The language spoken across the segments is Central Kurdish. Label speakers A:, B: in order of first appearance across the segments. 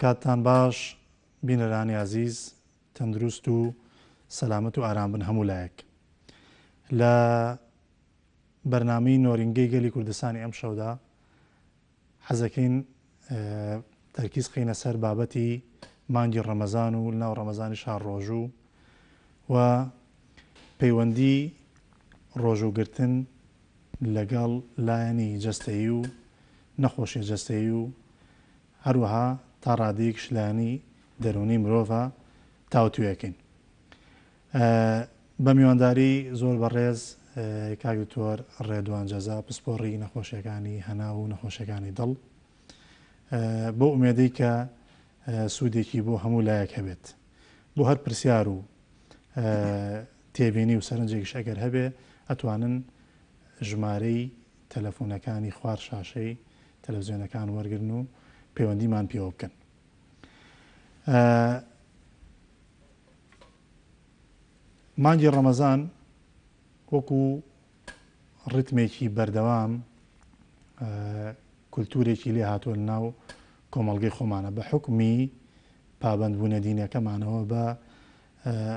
A: کاتتان باش بینەرانی ئازیز تەندروست و سەلامەت و ئارام بن هەموو لایەک. لە بەرنامەی نۆرینگەی گەلی کوردستانی ئەمشەودا حەزەکەین تەرکیز خەینە سەر بابەتی مانگی ڕەمەزان و لەناو ڕەمەزانیشا ڕۆژوو و پەیوەندی ڕۆژووگرتن لەگەڵ لایەنی جەستەیی و نەخۆشیە جەستەیی و هەروەها تا ڕادەیەکیش لایەنی دەروونی مرۆڤە تاوتوێکەین. بە میوانداری زۆر بەڕێز کاک دکتۆر ڕێدوان جەزا پسپۆڕی نەخۆشیەکانی هەناو و نەخۆشیەکانی دڵ بەو ئومێدەی کە سوودێکی بۆ هەموو لایەک هەبێت. بۆ هەر پرسیار و تێبینی و سەرنجێکیش ئەگەر هەبێ ئەتوانن ژمارەی تەلەفونەکانی خوار شاشەی تەلەفزیۆنەکان وەرگرن و پەیوەندیمان پێوە بکەن. مانگی ڕەمەزان وەکو ڕیتمێکی بەردەوام کولتوورێکی لێ هاتووە لەناو کۆمەڵگەی خۆمانە بە حوکمی پابەندبوونە دینەکەمانەوە بە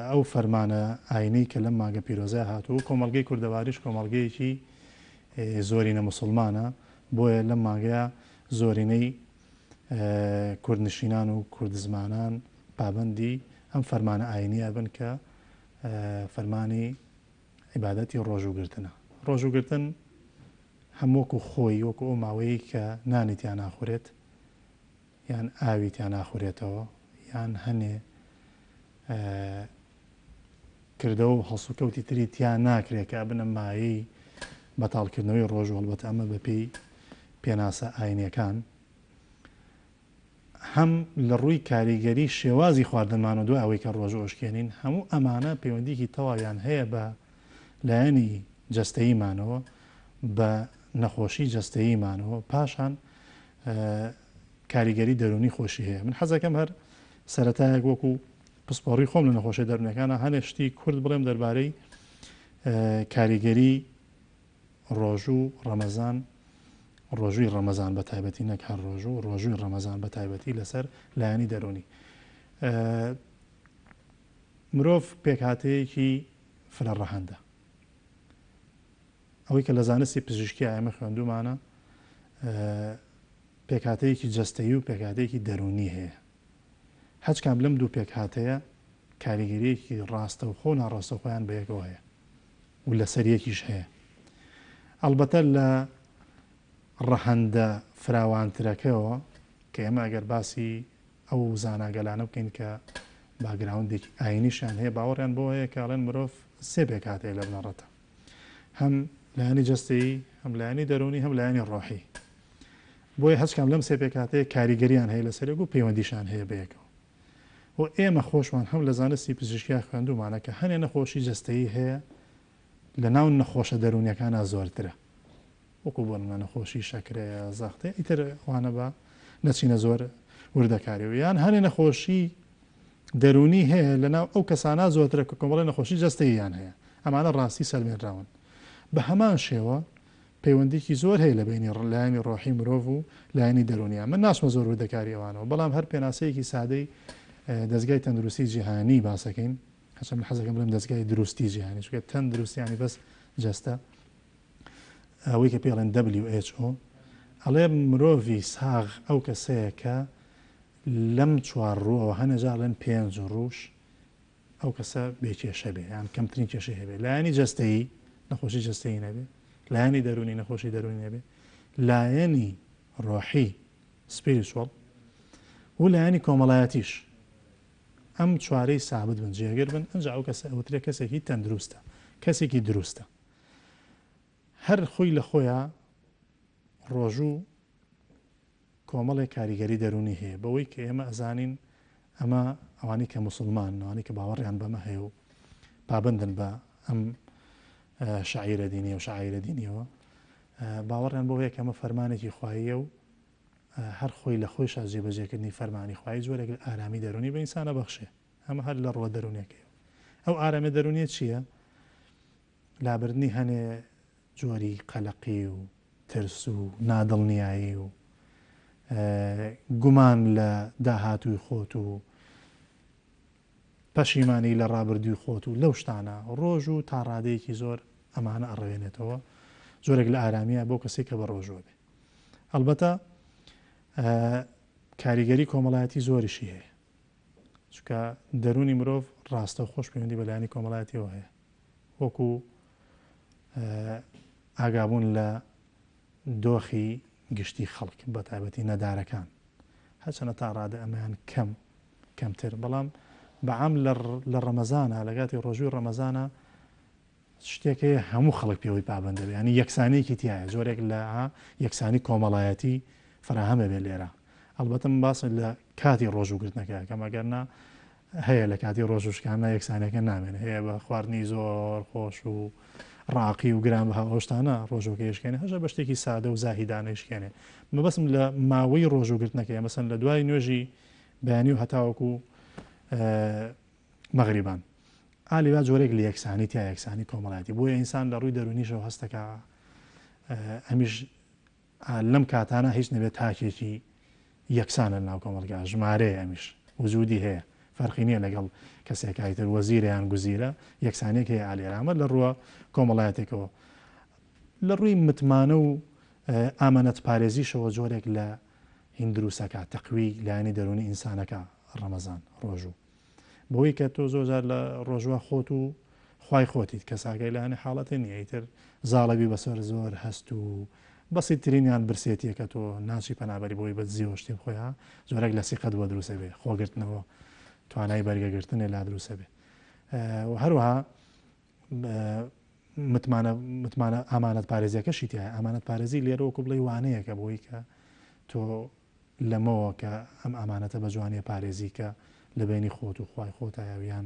A: ئەو فەرمانە ئاینەی کە لەم مانگە پیرۆزە هاتووە و کۆمەڵگەی کوردەواریش کۆمەڵگەیەکی زۆرینە موسڵمانە بۆیە لەم مانگەیە زۆرینەی کوردنشینان و کوردزمانان پابەندی ئەم فەرمانە ئاینیە بن کە فەرمانی عیبادەتی ڕۆژووگرتنە. ڕۆژووگرتن هەم وەکو خۆی وەکو ئەو ماوەیەی کە نانی تیا ناخورێت یان ئاوی تیا ناخورێتەوە یان هەنێ کردەوە و هەڵسوکەوتی تری تیا ناکرێت کە ئەبنە مایەی بەتاڵکردنەوەی ڕۆژوو، هەڵبەتە ئەمە بەپێی پێناسە ئاینیەکان. هەم لە ڕووی کاریگەری شێوازی خواردنمان و دوای ئەوەی کە ڕۆژوو ئەشکێنین، هەموو ئەمانە پەیوەندیکی تەواویان هەیە بە لایەنی جەستەییمانەوە، بە نەخۆشی جەستەییمانەوە، پاشان کاریگەری دەروونی خۆشی هەیە. من حەزەکەم هەر سەرەتایەک وەکو پسپۆڕی خۆم لە نەخۆشیە دەروونیەکانا هەنێ شتی کورت بڵێم دەربارەی کاریگەری ڕۆژوو ڕەمەزان، ڕۆژووی ڕەمەزان بە تایبەتی نەک هەر ڕۆژوو، ڕۆژووی ڕەمەزان بە تایبەتی لەسەر لایەنی دەروونی. مرۆڤ پێکهاتەیەکی فرە ڕەهەندە. ئەوەی کە لە زانستی پزیشکی ئێمە خوێندوومانە پێکهاتەیەکی جەستەیی و پێکهاتەیەکی دەروونی هەیە. هەچ کام لەم دوو پێکهاتەیە کاریگەریەکی ڕاستەوخۆ و ناڕاستەوخۆیان بەیەکەوە هەیە. و لەسەر یەکیش هەیە. ئەڵبەتە لە ڕەهەندە فراوانترەکەوە کە ئێمە ئەگەر باسی ئەو زاناگەلانە بکەین کە باگراوندێکی ئاینیشیان هەیە باوەڕیان بۆ هەیە کە ئەڵێن مرۆڤ سێ پێکهاتەیە لە بنەڕەتە هەم لایەنی جەستەیی هەم لایەنی دەروونی هەم لایەنی ڕۆحی بۆیە هەچ کام لەم سێ پێکهاتەیە کاریگەریان هەیە لەسەر یەک و پەیوەندیشان هەیە بەیەکەوە و ئێمە خۆشمان هەم لە زانستی پزیشکیا خوێندوومانە کە هەنێ نەخۆشی جەستەیی هەیە لە ناو نەخۆشە دەروونیەکانا زۆرترە وەکو بۆ نمونە نەخۆشی شەکرەیە زەختە ئیتر ئەوانە با نەچینە زۆر وردەکاری و یان هەنێ نەخۆشی دەروونی هەیە لە ناو ئەو کەسانە زۆرترە کە کۆمەڵی نەخۆشی جەستەییان هەیە ئەمانە ڕاستی سەلمێنراون بە هەمان شێوە پەیوەندیکی زۆر هەیە لە بەینی لایەنی ڕۆحی مرۆڤ و لایەنی دەروونیان. من ناچمە زۆر وردەکاری ئەوانەوە، بەڵام هەر پێناسەیەکی سادەی دەزگای تەندروستی جیهانی باسەکەین، هەرچەند من حەزەکەم بڵێم دەزگای دروستی جیهانی، چونکە تەندروستی یانی بەس جەستە، ئەوەی کە پێی ئەڵێن WHO، ئەڵێ مرۆڤی ساغ ئەو کەسەیە کە لەم چوار ڕووەوە، هەنێ جار ئەڵێن پێنج ڕووش، ئەو کەسە بێ کێشە بێ یان کەمترین کێشەی هەبێ لایەنی جەستەیی نەخۆشی جەستەیی نەبێ لایەنی دەروونی نەخۆشی دەروونی نەبێ لایەنی ڕۆحی سپیریچوەڵ و لایەنی کۆمەڵایەتیش ئەم چوارەی سابت بن جێگر بن ئەنجا ئەو کەسە ئەوترێ کەسێکی تەندروستە کەسێکی دروستە هەر خۆی لە خۆیان ڕۆژوو کۆمەڵێک کاریگەری دەروونی هەیە بەوەی کە ئێمە ئەزانین ئەمە ئەوانەی کە موسڵمانن ئەوانەی کە باوەڕیان بەمە هەیە و پابەندن بە ئەم شعیرە دینیە و شعیرە دینیەوە باوەڕیان بۆ هەیە کە ئەمە فەرمانێکی خواییە و هەر خۆی لە خۆیشا جێبەجێکردنی فەرمانی خوایی جۆرێک لە ئارامی دەروونی بە ئینسانە بەخشێ ئەمە هەر لە ڕووە دەروونیەکەیەوە ئەو ئارامیە دەروونیە چییە؟ لابردنی هەنێ جۆری قەلەقی و ترس و نادڵنیایی و گومان لە داهاتووی خۆت و پەشیمانی لە ڕابردووی خۆت و لەو شتانە، ڕۆژ و تا ڕادەیەکی زۆر ئەمانە ئەڕەوێنێتەوە، جۆرێک لە ئارامییە بۆ کەسێک کە بە ڕۆژووە بێ. ئەڵبەتە کاریگەری کۆمەڵایەتی زۆریشی هەیە، چونکە دەروونی مرۆڤ ڕاستەوخۆش پەیوەندی بە لایەنی کۆمەڵایەتیەوە هەیە، وەکو ئاگابوون لە دۆخی گشتی خەڵک بە تایبەتی نەدارەکان هەرچەنە تا ڕادە ئەمەیان کەم کەمتر بەڵام بە عام لە ڕەمەزانا لە کاتی ڕۆژووی ڕەمەزانا شتێک هەیە هەموو خەڵک پێوەی پابەند دەبێت ینی یەکسانیەکی تایە جۆرێک لە یەکسانی کۆمەڵایەتی فراهەم بێت لێرە ئەڵبەتە من باسم لە کاتی ڕۆژووگرتنەکە ئەکەم ئەگەر نا هەیە لە کاتی ڕۆژوو شکاندنا یەکسانیەکە نامێنێ هەیە بە خواردنی زۆر خۆش و ڕاقی و گران بەها ئەو شتانە ڕۆژووەکەی شکێنێ هەشە بە شتێکی سادە و زاهیدانەی شکێنێ مەبەستم لە ماوەی ڕۆژووگرتنەکەیە مەسەن لە دوای نوێژی بەیانی و هەتاوەکو مەغریبان ئالیوا جۆرێک لە یەکسانی تیا یەکسانی کۆمەڵایەتی بۆیە ئینسان لە ڕووی دەروونیشەوە هەستەکە ئەمیش لەم کاتانە هیچ نەبێت تاکێکی یەکسانە لەناو کۆمەڵگا، ژمارەیە ئەمیش وجودی هەیە، فەرقی نیە لەگەڵ کەسێکای تر وەزیرە یان گوزیرە، یەکسانیەک هەیە ئالێرە، ئەمە لە ڕووە کۆمەڵایەتێکەوە. لە ڕووی متمانە و ئامانەت پارێزیشەوە جۆرێک لە هین دروستەکا، تەقوی لایەنی دەروونی ئینسانەکا ڕەمەزان، ڕۆژوو. بەوەی کە تۆ زۆر جار لە ڕۆژوە خۆت و خوای خۆتیت کەس ئاگای لە هەنێ حاڵەتێ نییە ئیتر زاڵەبی بەسەر زۆر هەست و بەسیتترینیان برسێتیە کە تۆ ناچی پەنابەری بۆی بە دزیەوە شتێ بخۆی ها زۆرێک لە سیقەت بۆ دروسە بێ خۆگرتنەوە توانای بەرگەگرتنێ لا دروسە بێ و هەروەها متمانە متمانە ئامانەت پارێزیەکەشی تایە ئامانەت پارێزی لێرە وەکو بڵێی وانەیەکە بۆی کە تۆ لەمەوە کە ئەم ئامانەتە بە جوانیە پارێزی کە لە بەینی خۆت و خوای خۆتایە و یان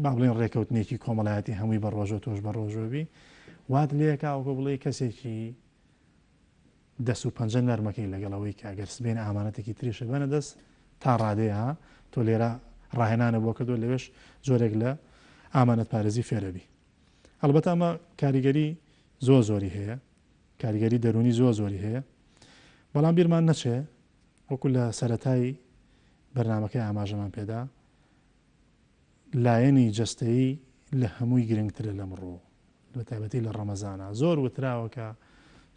A: با بڵێن ڕێکەوتنێکی کۆمەڵایەتی هەمووی بە ڕۆژۆ تۆش بە ڕۆژۆ بی وات لێکا وەکو بڵێ کەسێکی دەست و پەنجە نەرمەکەی لەگەڵ ئەوەی کە ئەگەر سبەینێ ئامانەتێکی تریشت بەنە دەست تا ڕادەیە ها تۆ لێرە ڕاهێنانە بۆ کردووە لەوێش جۆرێک لە ئامانەت پارێزی فێرەبی ئەڵبەتە ئەمە کاریگەری زۆر زۆری هەیە کاریگەری دەروونی زۆر زۆری هەیە بەڵام بیرمان نەچێ وەکو لە سەرەتای بەرنامەکەی ئاماژەمان پێدا لایەنی جەستەیی لە هەمووی گرنگترە لەم ڕوو بە تایبەتی لە ڕەمەزانە زۆر وتراوە کە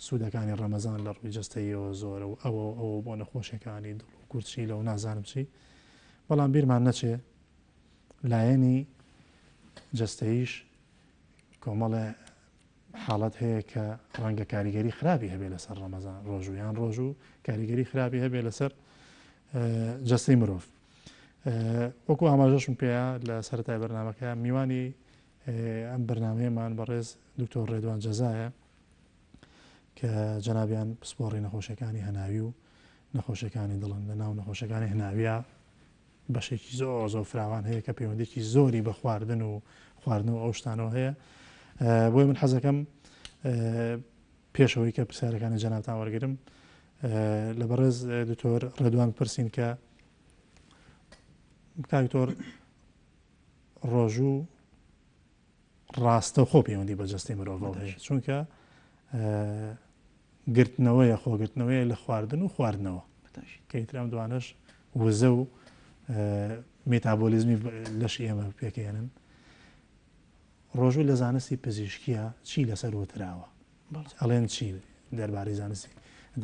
A: سوودەکانی ڕەمەزان لە ڕووی جەستەیەوە زۆرە و ئەوە ئەوە بۆ نەخۆشیەکانی دڵ و گورچیلە و نازانم چی بەڵام بیرمان نەچێ لایەنی جەستەییش کۆمەڵێ حاڵەت هەیە کە ڕەنگە کاریگەری خراپی هەبێ لەسەر ڕەمەزان ڕۆژوو یان ڕۆژوو کاریگەری خراپی هەبێ لەسەر جەستەی مرۆڤ وەکو ئاماژەشم پێەیە لە سەرەتای بەرنمەکە میوانی ئەم بەرنمەیەمان بەڕێز دکتۆر ڕێدوان جەزایە کە جەنابیان پسپۆڕی نەخۆشیەکانی هەناوی و نەخۆشیەکانی دڵن لە ناو نەخۆشیەکانی هەناویە بەشێکی زۆر زۆر فراوان هەیە کە پەیوەندێکی زۆری بە خواردن و خواردن و ئەو شتانەوە هەیە بۆیە من حەزەکەم پێشەوەی کە پرسیارەکانی جەنابتان وەرگرم لە بەڕێز دکتۆر ڕێدوان پرسین کە کاکتۆر ڕۆژوو ڕاستەوخۆ پەیوەندی بە جەستەی مرۆڤەوە هەیە چونکە گرتنەوەیە خۆگرتنەوەیە لە خواردن و خواردنەوە کە ئیتر ئەم دوانەش وزە و میتابۆلیزمی لەشی ئێمە پێکێنن ڕۆژوو لە زانستی پزیشکیە چی لەسەر وتراوە ئەڵێن چی دەربارەی زانستی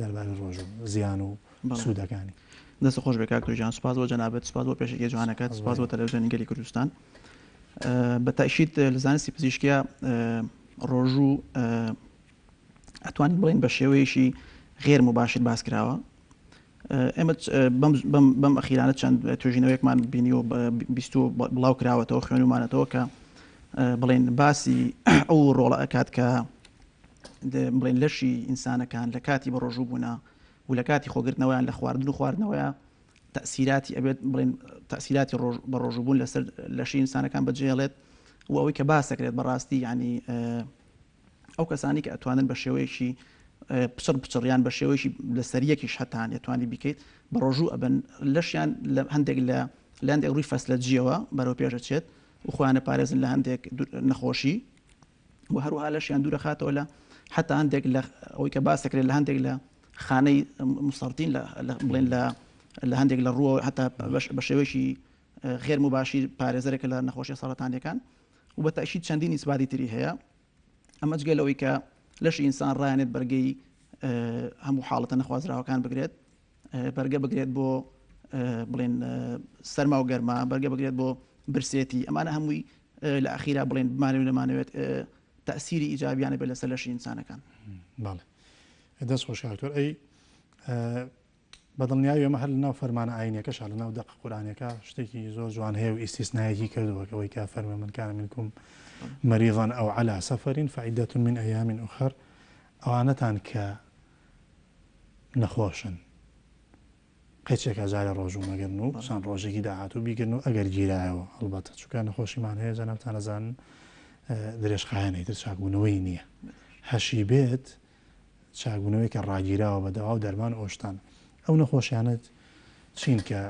A: دەربارەی ڕۆژوو زیان و سوودەکانی؟
B: دەست خۆش بێ کاک توژیان سوپاس بۆ جەنابت سوپاس بۆ پێشەکیە جوانەکەت سوپاس بۆ تەلەڤزیۆنی گەلی کوردستان بە تەئکید لە زانستی پزیشکیە ڕۆژوو ئەتوانین بڵێین بە شێوەیەکی غێر مباشر باس کراوە ئێمە بەم ئەخیرانە چەند توێژینەوەیەکمان بینی و بیست و بڵاو کراوەتەوە خوێنومانەتەوە کە بڵێن باسی ئەو ڕۆڵە ئەکات کە بڵێن لەشی ئینسانەکان لە کاتی بە ڕۆژوو بوونا و لە کاتی خۆگرتنەوەیان لە خواردن و خواردنەوەیە تەسیراتی ئەبێت بڵێن تەسیراتی ڕۆژ بە ڕۆژووبوون لەسەر لەشی ئینسانەکان بەجێڵێت و ئەوەی کە باس دەکرێت بەڕاستی ینی ئەو کەسانی کە ئەتوانن بە شێوەیەکی پچڕ پچڕ یان بە شێوەیەکی لەسەر یەکیش هەتان ئەتوانی بیکەیت بە ڕۆژوو ئەبن لەشیان لە هەندێک لە لە هەندێک ڕووی فەسلەجیەوە بەرەو پێش ئەچێت و خۆیان ئەپارێزن لە هەندێک نەخۆشی و هەروەها لەشیان دوورەخاتەوە لە حتا هەندێک لە ئەوەی کە باس دەکرێت لە هەندێک لە خانەی مسەرتین لە بڵێن لە لە هەندێک لە ڕووەوە هەتا بە شێوەیەکی غێر مباشیر پارێزەرێکە لە نەخۆشیە سەرەتانیەکان و بە تەئکید چەندین ئیسباتی تری هەیە ئەمە جگە لەوەی کە لەشی ئینسان ڕایانێت بەرگەی هەموو حاڵەتە نەخوازراوەکان بگرێت بەرگە بگرێت بۆ بڵێن سەرما و گەرما بەرگە بگرێت بۆ برسێتی ئەمانە هەمووی لە ئەخیرا بڵێن بمانەوێت نەمانەوێت تەسیری ئیجابیانە بێت لەسەر لەشی ئینسانەکان.
A: بەڵێ دەست خۆش کاک دکتۆر ئەی بە دڵنیایی ئێمە هەر لەناو فەرمانە ئاینیەکەشا لەناو دەقە قورئانیەکە شتێکی زۆر جوان هەیە و ئیستیسنایەکی کردووە کە ئەوەی کە فەرمووی من کان منکم مریضا او علی سفر فعدة من ایام اخر ئەوانەتان کە نەخۆشن قەیچێکا جارێ ڕۆژوو مەگرن و چەند ڕۆژێکی داهاتوو بیگرن و ئەگەر گیرایەوە هەڵبەتە چونکە نەخۆشیمان هەیە جەنابتان ئەزانن درێژخایەنە ئیتر چاکبوونەوەی نییە هەشی بێت چاکبوونەوەیەکە ڕاگیراوە بە دەوا و دەرمان و ئەوشتانە. ئەو نەخۆشیانە چین کە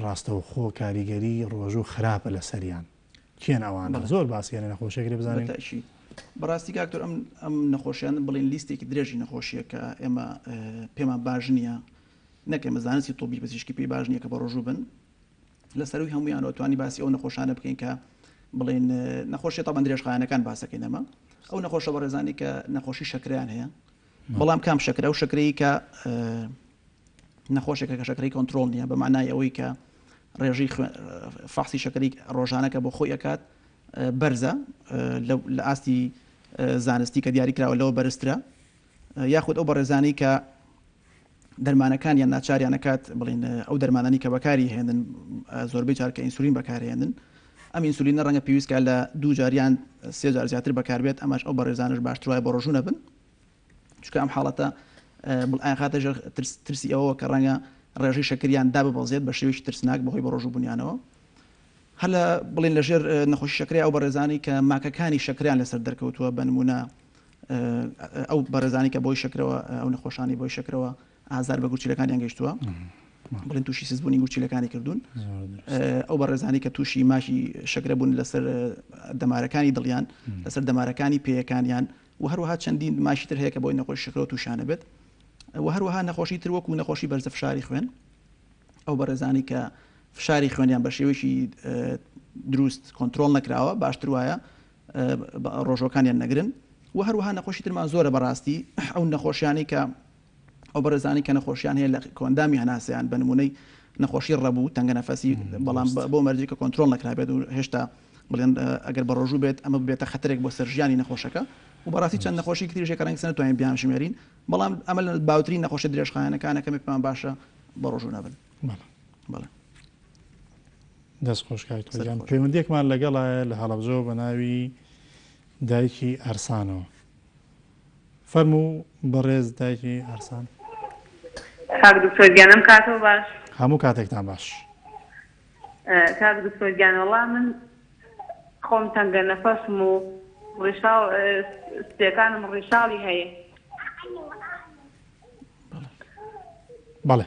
A: ڕاستەوخۆ کاریگەری ڕۆژوو خراپە لەسەریان؟ کێن ئەوانە؟ زۆر باسی هەنێ نەخۆشیەک لێ بزانین.
B: بەتەئکید. بەڕاستی کاک دکتۆر ئەم ئەم نەخۆشیانە بڵێین لیستێکی درێژی نەخۆشیە کە ئێمە پێمان باش نییە نەک ئێمە زانستی طبی پزیشکی پێی باش نییە کە بەڕۆژوو بن لە سەرووی هەموویانەوە توانی باسی ئەو نەخۆشانە بکەین کە بڵێن نەخۆشی تەبەن درێژخایەنەکان باسەکەین ئەمە ئەو نەخۆشە بەڕێزانی کە نەخۆشی شەکریان هەیە بەڵام کام شەکرە ئەو شەکرەی کە نەخۆشێکە کە شەکرەی کۆنترۆڵ نییە بە معنای ئەوەی کە ڕێژەی فەحسی شەکری ڕۆژانەکە بۆ خۆی ئەکات بەرزە لە ئاستی زانستی کە دیاری کراوە لەوە بەرزترە یاخود ئەو بەڕێزانی کە دەرمانەکانیان ناچاریان ئەکات بڵێن ئەو دەرمانانی کە بەکاری هێنن زۆربەی جار کە ئینسولین بەکارهێنن ئەم ئینسولینە ڕەنگە پێویست کات لە دوو جار یان سێ جار زیاتر بەکاربێت ئەمەش ئەو بەڕێزانش باشتر وایە بەڕۆژوو نەبن چونکە ئەم حاڵەتە ئەیانخاتە ژێر ترسی ئەوەوە کە ڕەنگە ڕێژەی شەکریان داببەزێت بە شێوەیەکی ترسناک بەهۆی بەڕۆژوو بوونیانەوە هەر لە بڵێن لەژێر نەخۆشی شەکرەی ئەو بەڕێزانی کە ماکەکانی شەکریان لەسەر دەرکەوتووە بە نمونە ئەو بەڕێزانی کە بۆی شەکرەوە ئەو نەخۆشانی بۆی شەکرەوە ئازار بە گورچیلەکانیان گەیشتووە بڵێن تووشی سزبوونی گورچیلەکانی کردوون ئەو بەڕێزانی کە تووشی ماکی شەکرە بوون لەسەر دەمارەکانی دڵیان لەسەر دەمارەکانی پێیەکانیان و هەروەها چەندین ماشی تر هەیە کە بۆی نەخۆشی شەکرەوە تووشانە بێت و هەروەها نەخۆشی تر وەکو نەخۆشی بەرزە فشاری خوێن ئەو بەڕێزانی کە فشاری خوێنیان بە شێوەیەکی دروست کۆنترۆڵ نەکراوە باشتر وایە ڕۆژوەکانیان نەگرن و هەروەها نەخۆشی ترمان زۆرە بەڕاستی ئەو نەخۆشیانەی کە ئەو بەڕێزانی کە نەخۆشیان هەیە لە کۆندامی هەناسەیان بە نمونەی نەخۆشی ڕەبوو تەنگە نەفەسی بەڵام بۆ مەرجی کە کۆنترۆڵ نەکرابێت و هێشتا بڵێن ئەگەر بە ڕۆژوو بێت ئەمە ببێتە خەتەرێک بۆ سەر ژیانی نەخۆشەکە و بەڕاستی چەند نەخۆشی تریش کە ڕەنگە نەتوانین بیانژمێرین بەڵام ئەمە لە باوترین نەخۆشی درێژخایەنەکانە کەمێک پێمان باشە بە ڕۆژوو نەبن. بەڵێ.
A: دەست خۆش کاک تۆ گیان. پەیوەندیەکمان لەگەڵایە لە هەڵەبجەوە بە ناوی دایکی ئارسانەوە. فەرموو بەڕێز دایکی ئارسان.
C: کاک دکتۆر گیان ئەم کاتەو باش.
A: هەموو کاتێکتان باش.
C: کاک دکتۆر گیان وەڵا من خۆم تەنگە نەفەسم و ڕیشاڵ سپیەکانم ڕیشاڵی هەیە.
A: بەڵێ.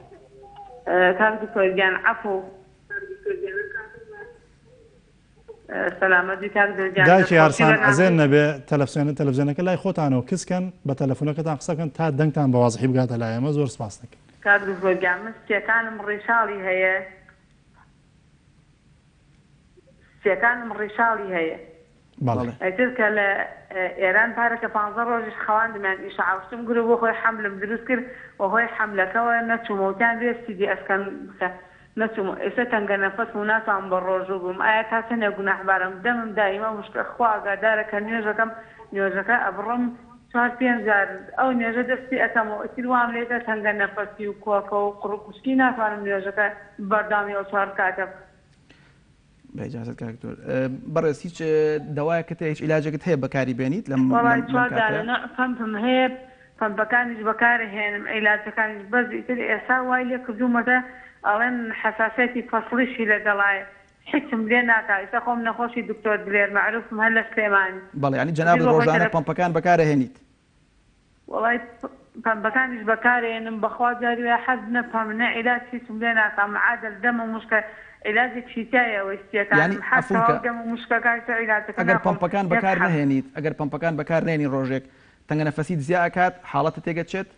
C: کاک دکتۆر گیان عەفو سەلامەت بی کاک دکتۆر گیان
A: دایکی
C: دەستخۆشی
A: ئارسان
C: بەرنامەی
A: عەزێن نەبێ تەلەفزیۆنە تەلەفزیۆنەکە لای خۆتانەوە کز کەن بە تەلەفونەکەتان قسە بکەن تا دەنگتان بە وازحی بگاتە لای ئێمە زۆر سپاس دەکەین.
C: کاک دکتۆر گیان من سیەکانم ڕیشاڵی هەیە سیەکانم ڕیشاڵی هەیە
A: بەڵێ.
C: ئیتر کە لە ئێران پارەکە پانزە ڕۆژیش خەواندمیان ئیشعاوشتم کرد و بۆ خۆی حەملم دروست کرد وە هۆی حەملەکەوە نەچوومەوە وتیان بێ سیدی ئەسکەن بکە نەچوومەوە ئێستا تەنگە نەفەسم و ناتوانم بە ڕۆژوو بم ئایا تا چەندێ گوناحبارم دەمم دایمە وشکە خوا ئاگادارە کە نوێژەکەم نوێژەکە ئەبڕم چوار پێنج جار ئەو نوێژە دەست پێ ئەکەمەوە ئیتر وام لێتە تەنگە نەفەسی و کۆکە و قوڕگ وشکی ناتوانم نوێژەکە بەردەوامی ئەو چوار ڕکاتە
B: بە ئیجازەت کاک دکتۆر بەڕێز هیچ دەوایەکت هەیە هیچ عیلاجێکت هەیە بەکاری بێنیت لەم
C: وەڵای
B: لەم
C: چوار
B: کاتەیا؟
C: دانە نەوع پەمپم هەیە پەمپەکانیش بەکارئەهێنم عیلاجەکانیش بەس ئیتر ئێستا وای لێ کردوومەتە ئەڵێن حەساسیەتی فەسڵیشی لەگەڵایە هیچم لێ ناکا ئیستا خۆم نەخۆشی دکتۆر دلێر مەعروفم هەر لە سلێمانی
B: بەڵێ یانی
C: ئیتر
B: جەنابت
C: بۆ خۆی
B: ڕۆژانە
C: تەلەف
B: پەمپەکان بەکارئەهێنیت؟
C: وەڵای پەمپەکانیش بەکارێنم بەخوا جاری وایە حەز نە پەمپ نە عیلاج هیچم لێ ناکا معادل دەمم وشکە عیلاجێکشی تیایە ئەوەی
B: یانی
C: سیەکانم حەز
B: عەفوم کە
C: تەواو دەمم وشکەکا ئیستا عیلاجەکە
B: ئەگەر
C: ناخۆم
B: پەمپەکان
C: یەک
B: بەکار
C: حەب.
B: نەهێنیت ئەگەر پەمپەکان بەکار نەهێنی ڕۆژێک تەنگەنەفەسیت زیا ئەکات حاڵەتت تێگەچێت؟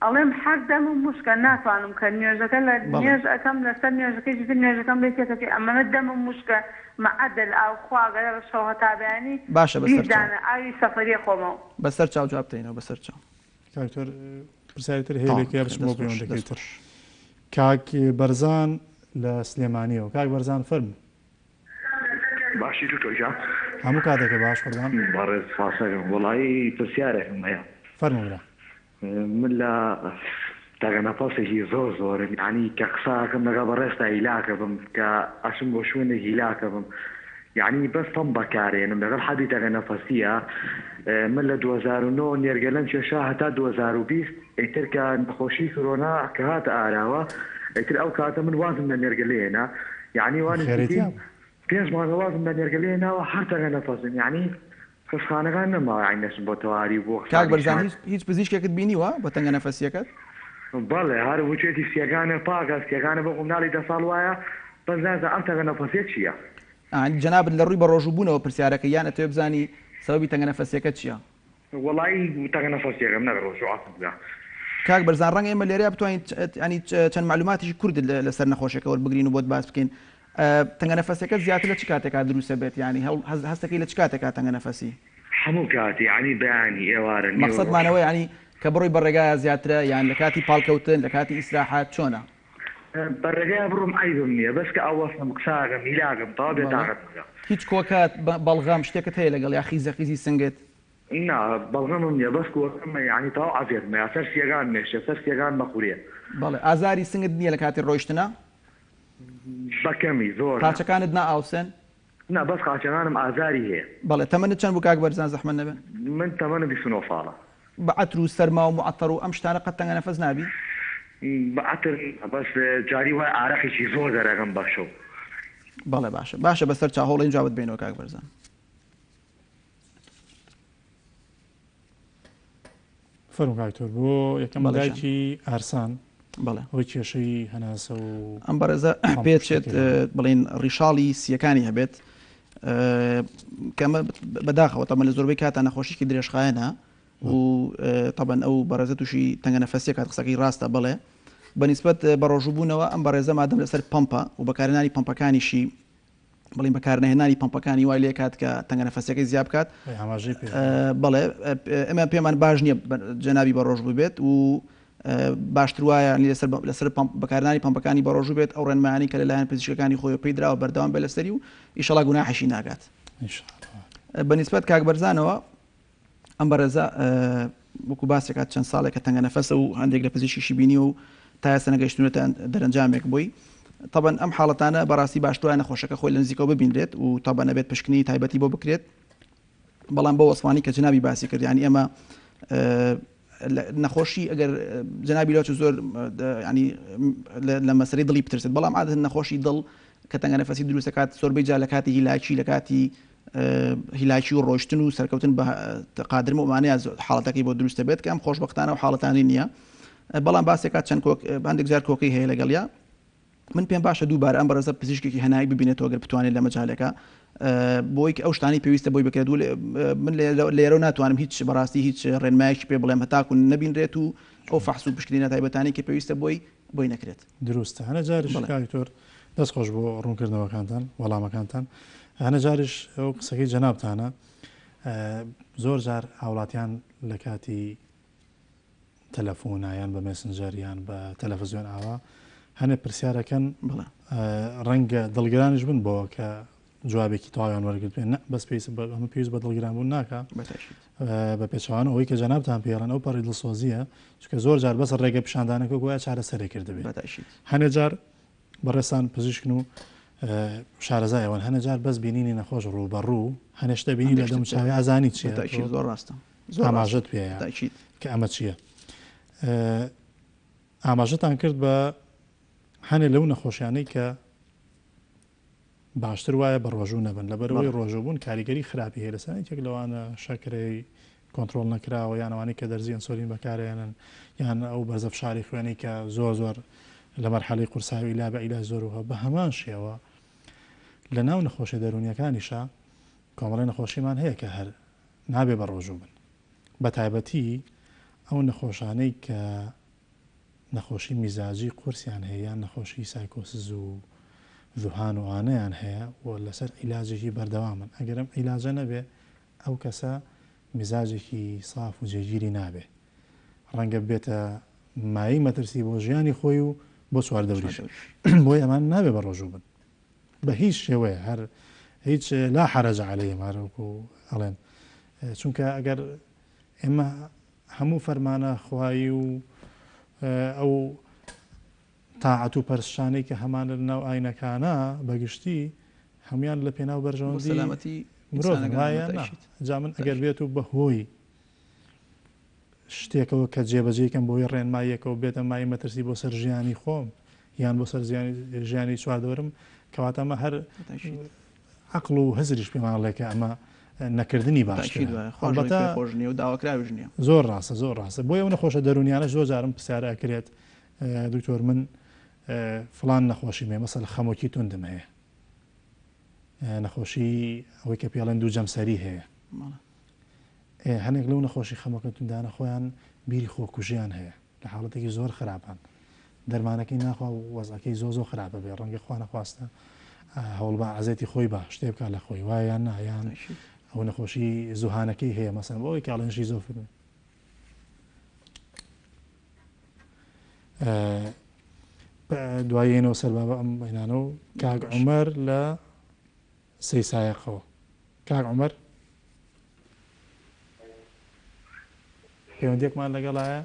C: ئەڵێم هەر دەمم وشکە ناتوانم کە نوێژەکە لە نوێژ ئەکەم لەسەر نوێژەکەیشی تر نوێژەکەم لێ تێکەچێ ئەمەنە دەمم وشکە مەعەدەل ئاو خوا گەر شەو هەتا بەیانی
B: باشە بەسەر
C: 20
B: چاو.
C: دانە ئاوی سەفەریە خۆمەوە.
B: بەسەر چاو جواب تەینەوە بەسەر چاو.
A: کاک دکتۆر پرسیاری تر هەیە
B: تەواو
A: لەکەیا
B: خێر
A: بچمەوە
B: دەست خۆش
A: پەیوەندەکەی
B: دەست
A: تر
B: خۆش.
A: کاک بەرزان لە سلێمانیەوە کاک بەرزان فەرموو.
D: باشی دکتۆر گیان.
A: هەموو کاتێکە باش قوربان.
D: بەڕێز سپاسەکەم وەڵایی پرسیارێکم هەیە.
A: فەرموو برا.
D: من لە تاکە نەفەسێکی زۆر زۆرم یانی کە قسە ئەکەم لەگەڵ بەڕێزتا هیلاکە بم کە ئەچم بۆ شوێنێک هیلاکە بم یانی بەس پەمپ بەکارێنم لەگەڵ حەبی تاکە نەفەسیە من لە 2009 نێرگەلەم کێشا هەتا 2020 ئیتر کە نەخۆشی کرۆنا کە هاتە ئاراوە ئیتر ئەو کاتە من وازم لە نێرگەلێ هێنا یانی وا
A: خێرەی
D: نزیکەی
A: تیا بوو.
D: پێنج مانگە وازم لە نێرگەلێ هێناوە هەر تاکە نەفەسم یانی خەستخانەکان نەماوە یانی نەچم بۆ تەواری و بۆ
B: کاک
D: خساری
B: بەرزان
D: شار.
B: هیچ هیچ پزیشکێکت بینیوە بۆ تەنگە نەفەسیەکەت؟
D: بەڵێ هەر وتوێتی سیەکانە پاکە سیەکانە وەکو مناڵی دە ساڵ وایە بەس نازانم ئەم تەنگە نەفەسیە چیە.
B: ئا جەنابت لە ڕووی بەڕۆژوو بوونەوە پرسیارەکەی یان ئەتەوێ بزانی سەبەبی تەنگە نەفەسیەکەت چیە؟
D: وەڵایی تەنگە نەفەسیەکەم نەک ڕۆژوو عەفوم بکە.
B: کاک بەرزان ڕەنگە ئێمە لێرەیا بتوانین یانی چەند مەعلوماتێکی کورت لەسەر نەخۆشیەکە وەربگرین و بۆت باس بکەین. تەنگەنەفەسیەکەت زیاتر لە چ کاتێکا دروست ئەبێت یانی هەستەکەی لە چ کاتێکا تەنگەنەفەسی؟
D: هەموو کاتی یانی بەیانی ئێوارە نیوەڕۆ
B: مەقسەدمان
D: شەو.
B: ئەوەیە یانی کە بڕۆی بە ڕێگایا زیاترە یان لە کاتی پاڵکەوتن لە کاتی ئیسراحەت چۆنە؟
D: بە ڕێگایا بڕۆم عەیبم نیە بەس کە ئەوەستم قساکەم هیلاکم تەواو
B: بەڵێ
D: بێتاقەتم ئەکا.
B: هیچ کۆکەت بەڵغەم شتێکت هەیە لەگەڵ یا خیزە خیزی سنگت؟
D: نا بەڵغەمم نیە بەس کۆکەم یانی تەواو عەزیەتم ئەیا سەر سیەکانم ئێشێ سەر سیەکانم ئەخورێ.
B: بەڵێ ئازاری سنگت نیە لە کاتی ڕۆیشتنا؟
D: بە کەمی زۆر نا.
B: قاچەکانت نائاوسێن؟
D: نا بەس قاچەکانم ئازاری هەیە.
B: بەڵێ تەمەنت چەند بوو کاک بەرزان زەحمەت نەبێ؟
D: من تەمەنم 29 ساڵە.
B: بە عەتر و سەرما و موعەتەر و ئەم شتانە قەت تەنگە نەفەس نابی؟
D: بە عەتر نا بەس جاری وایە ئارەقێکی زۆر دەرەکەم بە شەو.
B: بەڵێ باشە باشە بەسەر چاو هەوڵێن جوابت بەینەوە کاک بەرزان.
A: فەرموو کاک تۆر بۆ یەکەم
B: بەڵێ گیان.
A: دایکی ئارسان
B: بەڵێ.
A: ئەوەی کێشەی هەناسە و
B: ئەم بەڕێزە
A: پەمپ
B: پێچێت
A: شتێکی هەبێت.
B: بڵین ڕیشاڵی سیەکانی هەبێت کەمە بەداخەوە تەمە لە زۆربەی کاتە نەخۆشیکی درێژخایەنە و تەبەن ئەو بەڕێزە تووشی تەنگە نەفەسیە کات قسەکەی ڕاستە بڵێ بەنیسبەت بە ڕۆژووبوونەوە ئەم بەڕێزە مادەم لەسەر پەمپە و بەکارهێنانی پەمپەکانیشی بڵین بەکارنەهێنانی پەمپەکانی وای لێکات کە تەنگە نەفەسیەکەی زیاد بکات.
A: ئاماژەی پێ
B: بەڵێ ئێمە پێمان باش نییە جەنابی بە ڕۆژ ببێت و باشتر وایە لەسەر لەسەر بەکارنانی پەمپەکانی بە ڕۆژوو بێت ئەو ڕێنمایانی کە لەلایەن پزیشکەکانی خۆی پێی دراوە بەردەوام بێت لەسەری و ئیشەڵا گوناحیشی ناگات. بەنیسبەت کاک بەرزانەوە ئەم بەڕێزە وەکو باسێکات چەند ساڵێکە تەنگە نەفەسە و هەندێک لە پزیشکیشی بینیوە و تا ئێستا نەگەیشتونەتە دەرەنجامێک بۆی تەبەن ئەم حاڵەتانە بەڕاستی باشتر وایە نەخۆشەکە خۆی لە نزیکەوە ببینرێت و تەبەن ئەبێت پشکنینی تایبەتی بۆ بکرێت بەڵام بۆ وەسفانی کە جنابی باسی کرد یعنی ئێمە نەخۆشی ئەگەر جنابی لۆچ زۆر ینی لە مەسەری دڵی بترسێت بەڵام عادەتەن نەخۆشی دڵ کە تەنگە نەفەسی دروستەکات زۆربەی جار لە کاتی هیلاکی لە کاتی هیلاکی و ڕۆشتن و سەرکەوتن بە قادرم و ئەمانەیە حاڵەتەکەی بۆ دروست دەبێت کە ئەم خۆشبەختانە و حاڵەتانی نییە بەڵام باسێکات چەند کۆک هەندێک جار کۆکەی هەیە لەگەڵیا من پێم باشە دووبارە ئەم بەڕێزە پزیشکێکی هەنایی ببینێتەوە گەر بتوانێت لە مەجالێکە بۆی کە ئەو شتانەی پێویستە بۆی بکرێت و من لێرە ناتوانم هیچ بەڕاستی هیچ ڕێنمایەکی پێ بڵێم هەتاکو نەبینرێت و ئەو فەحس و پشکنینە تایبەتانەی کە پێویستە بۆی بۆی نەکرێت.
A: دروستە هەنە جاریش کاک دکتۆر دەست خۆش بۆ ڕوونکردنەوەکانتان وەڵامەکانتان هەنە جاریش ئەو قسەکەی جەنابتانە زۆر جار هاوڵاتیان لە کاتی تەلەفۆنا یان بە مێسنجەر یان بە تەلەفزیۆن ئاوا هەنێ پرسیارەکەن ڕەنگە دڵگرانیش بن بۆ کە جوابێکی تەواویان وەرگرتبێ نە بەس پێویست بە ئەمە پێویست بە دڵگران بوون ناکا بە پێچەوانە ئەوەی کە جەنابتان پێڵێن ئەو پەڕی دڵسۆزیە چونکە زۆر جار بەس ڕێگە پیشاندانەکە گوایە چارەسەرێ کردبێ هەنێ جار بەڕێزتان پزیشکن و شارەزای ئەوەن هەنێ جار بەس بینینی نەخۆش ڕوو بە ڕوو هەنێ شتە بینی لە دەم چاوی ئازانی چییە
B: زۆر ڕاستە
A: ئاماژەت پێیە کە ئەمە چییە ئاماژەتان کرد بە هەنێ لەو نەخۆشیانەی کە باشتر وایە بەڕۆژوو نەبن، لەبەرئەوەی ڕۆژووبوون کاریگەری خراپی هەیە لەسەر یەکێک لەوانە شەکرەی کۆنترۆڵ نەکراوە یان ئەوانەی کە دەرزی ئەنسۆلین بەکارئەهێنن یان ئەو بەرزە فشاری خوێنەی کە زۆر زۆر لە مەرحەلەی قورساوی ئیلا بە ئیلاج زۆر و بە هەمان شێوە لە ناو نەخۆشیە دەروونیەکانیشا کۆمەڵی نەخۆشیمان هەیە کە هەر نابێ بە ڕۆژوو بن بە تایبەتی ئەو نەخۆشانەی کە. نەخۆشی میزاجی قورسیان هەیە یان نەخۆشی سایکۆسز و ذهان و ئانەیان هەیە و لەسەر عیلاجێکی بەردەوامن ئەگەر ئەم عیلاجە نەبێ ئەو کەسە میزاجێکی ساف و جێگیری نابێ ڕەنگە ببێتە مایەی مەترسی بۆ ژیانی خۆی و بۆ چواردەوریش بۆیە ئەمان نابێ بە ڕۆژوو بن بە هیچ شێوەیە هەر هیچ لا حرج علیهم هەر وەکو ئەڵێن چونکە ئەگەر ئێمە هەموو فەرمانە خوایی و ئەو تاعەت و پەرستشانەی کە هەمانە لە ناو ئاینەکانە بەگشتی هەموان لە پێناو بەرژەوەندی
B: سەلامەتی
A: مرۆڤ وایە نا جا من ئەگەر بێت و بەهۆی شتێکەوە کە جێبەجێی کەم بۆی ڕێنماییەکەوە بێتە مایەی مەترسی بۆ سەر ژیانی خۆم یان بۆ سەر ژیانی چواردەورم کەواتە ئەمە هەر عەقڵ و هزریش پێمان ئەڵێ کە ئەمە نەکردنی باشترە
B: ئەڵبەتە خۆش نییە و داواکراویش نییە
A: زۆر ڕاستە زۆر ڕاستە بۆیە ئەو نەخۆشە دەروونیانەش زۆر جارم پرسیار ئەکرێت دکتۆر من فڵان نەخۆشیم هەیە مەسەل خەمۆکی توندم هەیە نەخۆشی ئەوەی کە پێڵێن دوو جەمسەری هەیە هەنێک لەو نەخۆشی خەمۆکە توندانە خۆیان بیری خۆکوژیان هەیە لە حاڵەتێکی زۆر خراپان دەرمانەکەی ناخوا و وەزعەکەی زۆ زۆ خراپە بێ ڕەنگە خوا نەخواستە هەوڵبا عەزێتی خۆی با شتێ بکات لە خۆی وایە یان نا یان ئەو نەخۆشی زوهانەکەی هەیە مەسەن بۆ ئەوەی کاڵێن شیزۆفرنی دواییەوە سەر بابە ئەم بینانە و کاک عمر لە سەیسایەقەوە کاک عمر پەیوەندیەکمان لەگەڵایە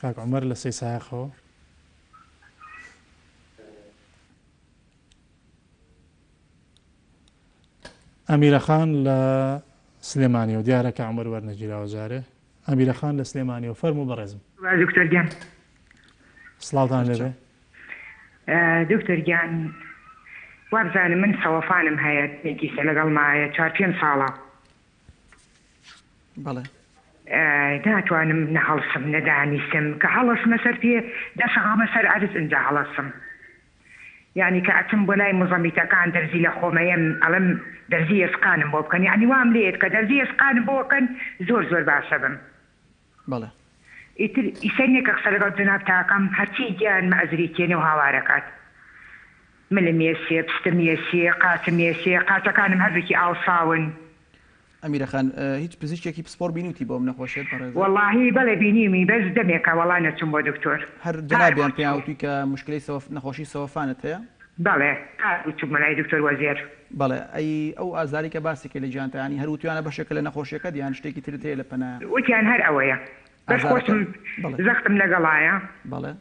A: کاک عمر لە سەیسایەقەوە ئەمیرە خان لە سلێمانیەوە دیارە کە عمر وەرنەگیراوە جارێ ئەمیرە خان لە سلێمانیەوە فەرموو بەڕێزم.
E: دکتۆر گیان.
A: سڵاوتان لێبێ.
E: دکتۆر گیان وابزانم من سەوەفانم هەیە دەمێکیشە لەگەڵمایە چوار پێنج ساڵە.
B: بەڵێ.
E: ناتوانم نە هەڵسم نە دانیشم کە هەڵەسمە سەر پێ دەسەغەمە سەر عەرز ئینجا هەڵەسم. یانی کە ئەچم بۆ لای موزەمیتەکان دەرزی لە خۆمەیەم ئەڵێم دەرزی ئێسقانم بۆ بکەن یانی وام لێیەت کە دەرزی ئێسقانم بۆ کەن زۆر زۆر باشە بم.
B: بەڵێ.
E: ئیتر ئیسە نیە کە قسە لەگەڵ جەنابتا ئەکەم هەرچی گیانمە ئەزریکێنێ و هاوارەکات ملم یەسێ پشتم یەسێ قاچم یەسێ قاچەکانم هەردووکی ئاوساون.
B: ئەمیرە خان هیچ پزیشکێکی پسپۆر بینیوتی بۆ ئەم نەخۆشیەت بەڕێزت؟
E: وەڵاهی بەڵێ بینیومی بەس دەمێکە وەڵا نەچوم بۆ دکتۆر.
B: هەر جەنابیان پێیان وتوی کە موشکلەی سەوەف نەخۆشی سەوەفانت هەیە؟
E: بەڵێ پار بوو چوومە لای دکتۆر وەزێر.
B: بەڵێ ئەی ئەو ئازارەی کە باسی کەی لە گیانتا یانی هەر وتویانە بەشێکە لە نەخۆشیەکەت یان شتێکی ترت هەیە لە پەنایا؟
E: وتیان هەر ئەوەیە بەس
B: ئازارەکە
E: خۆشم
B: بەڵێ.
E: زەختم لەگەڵایە.
B: بەڵێ.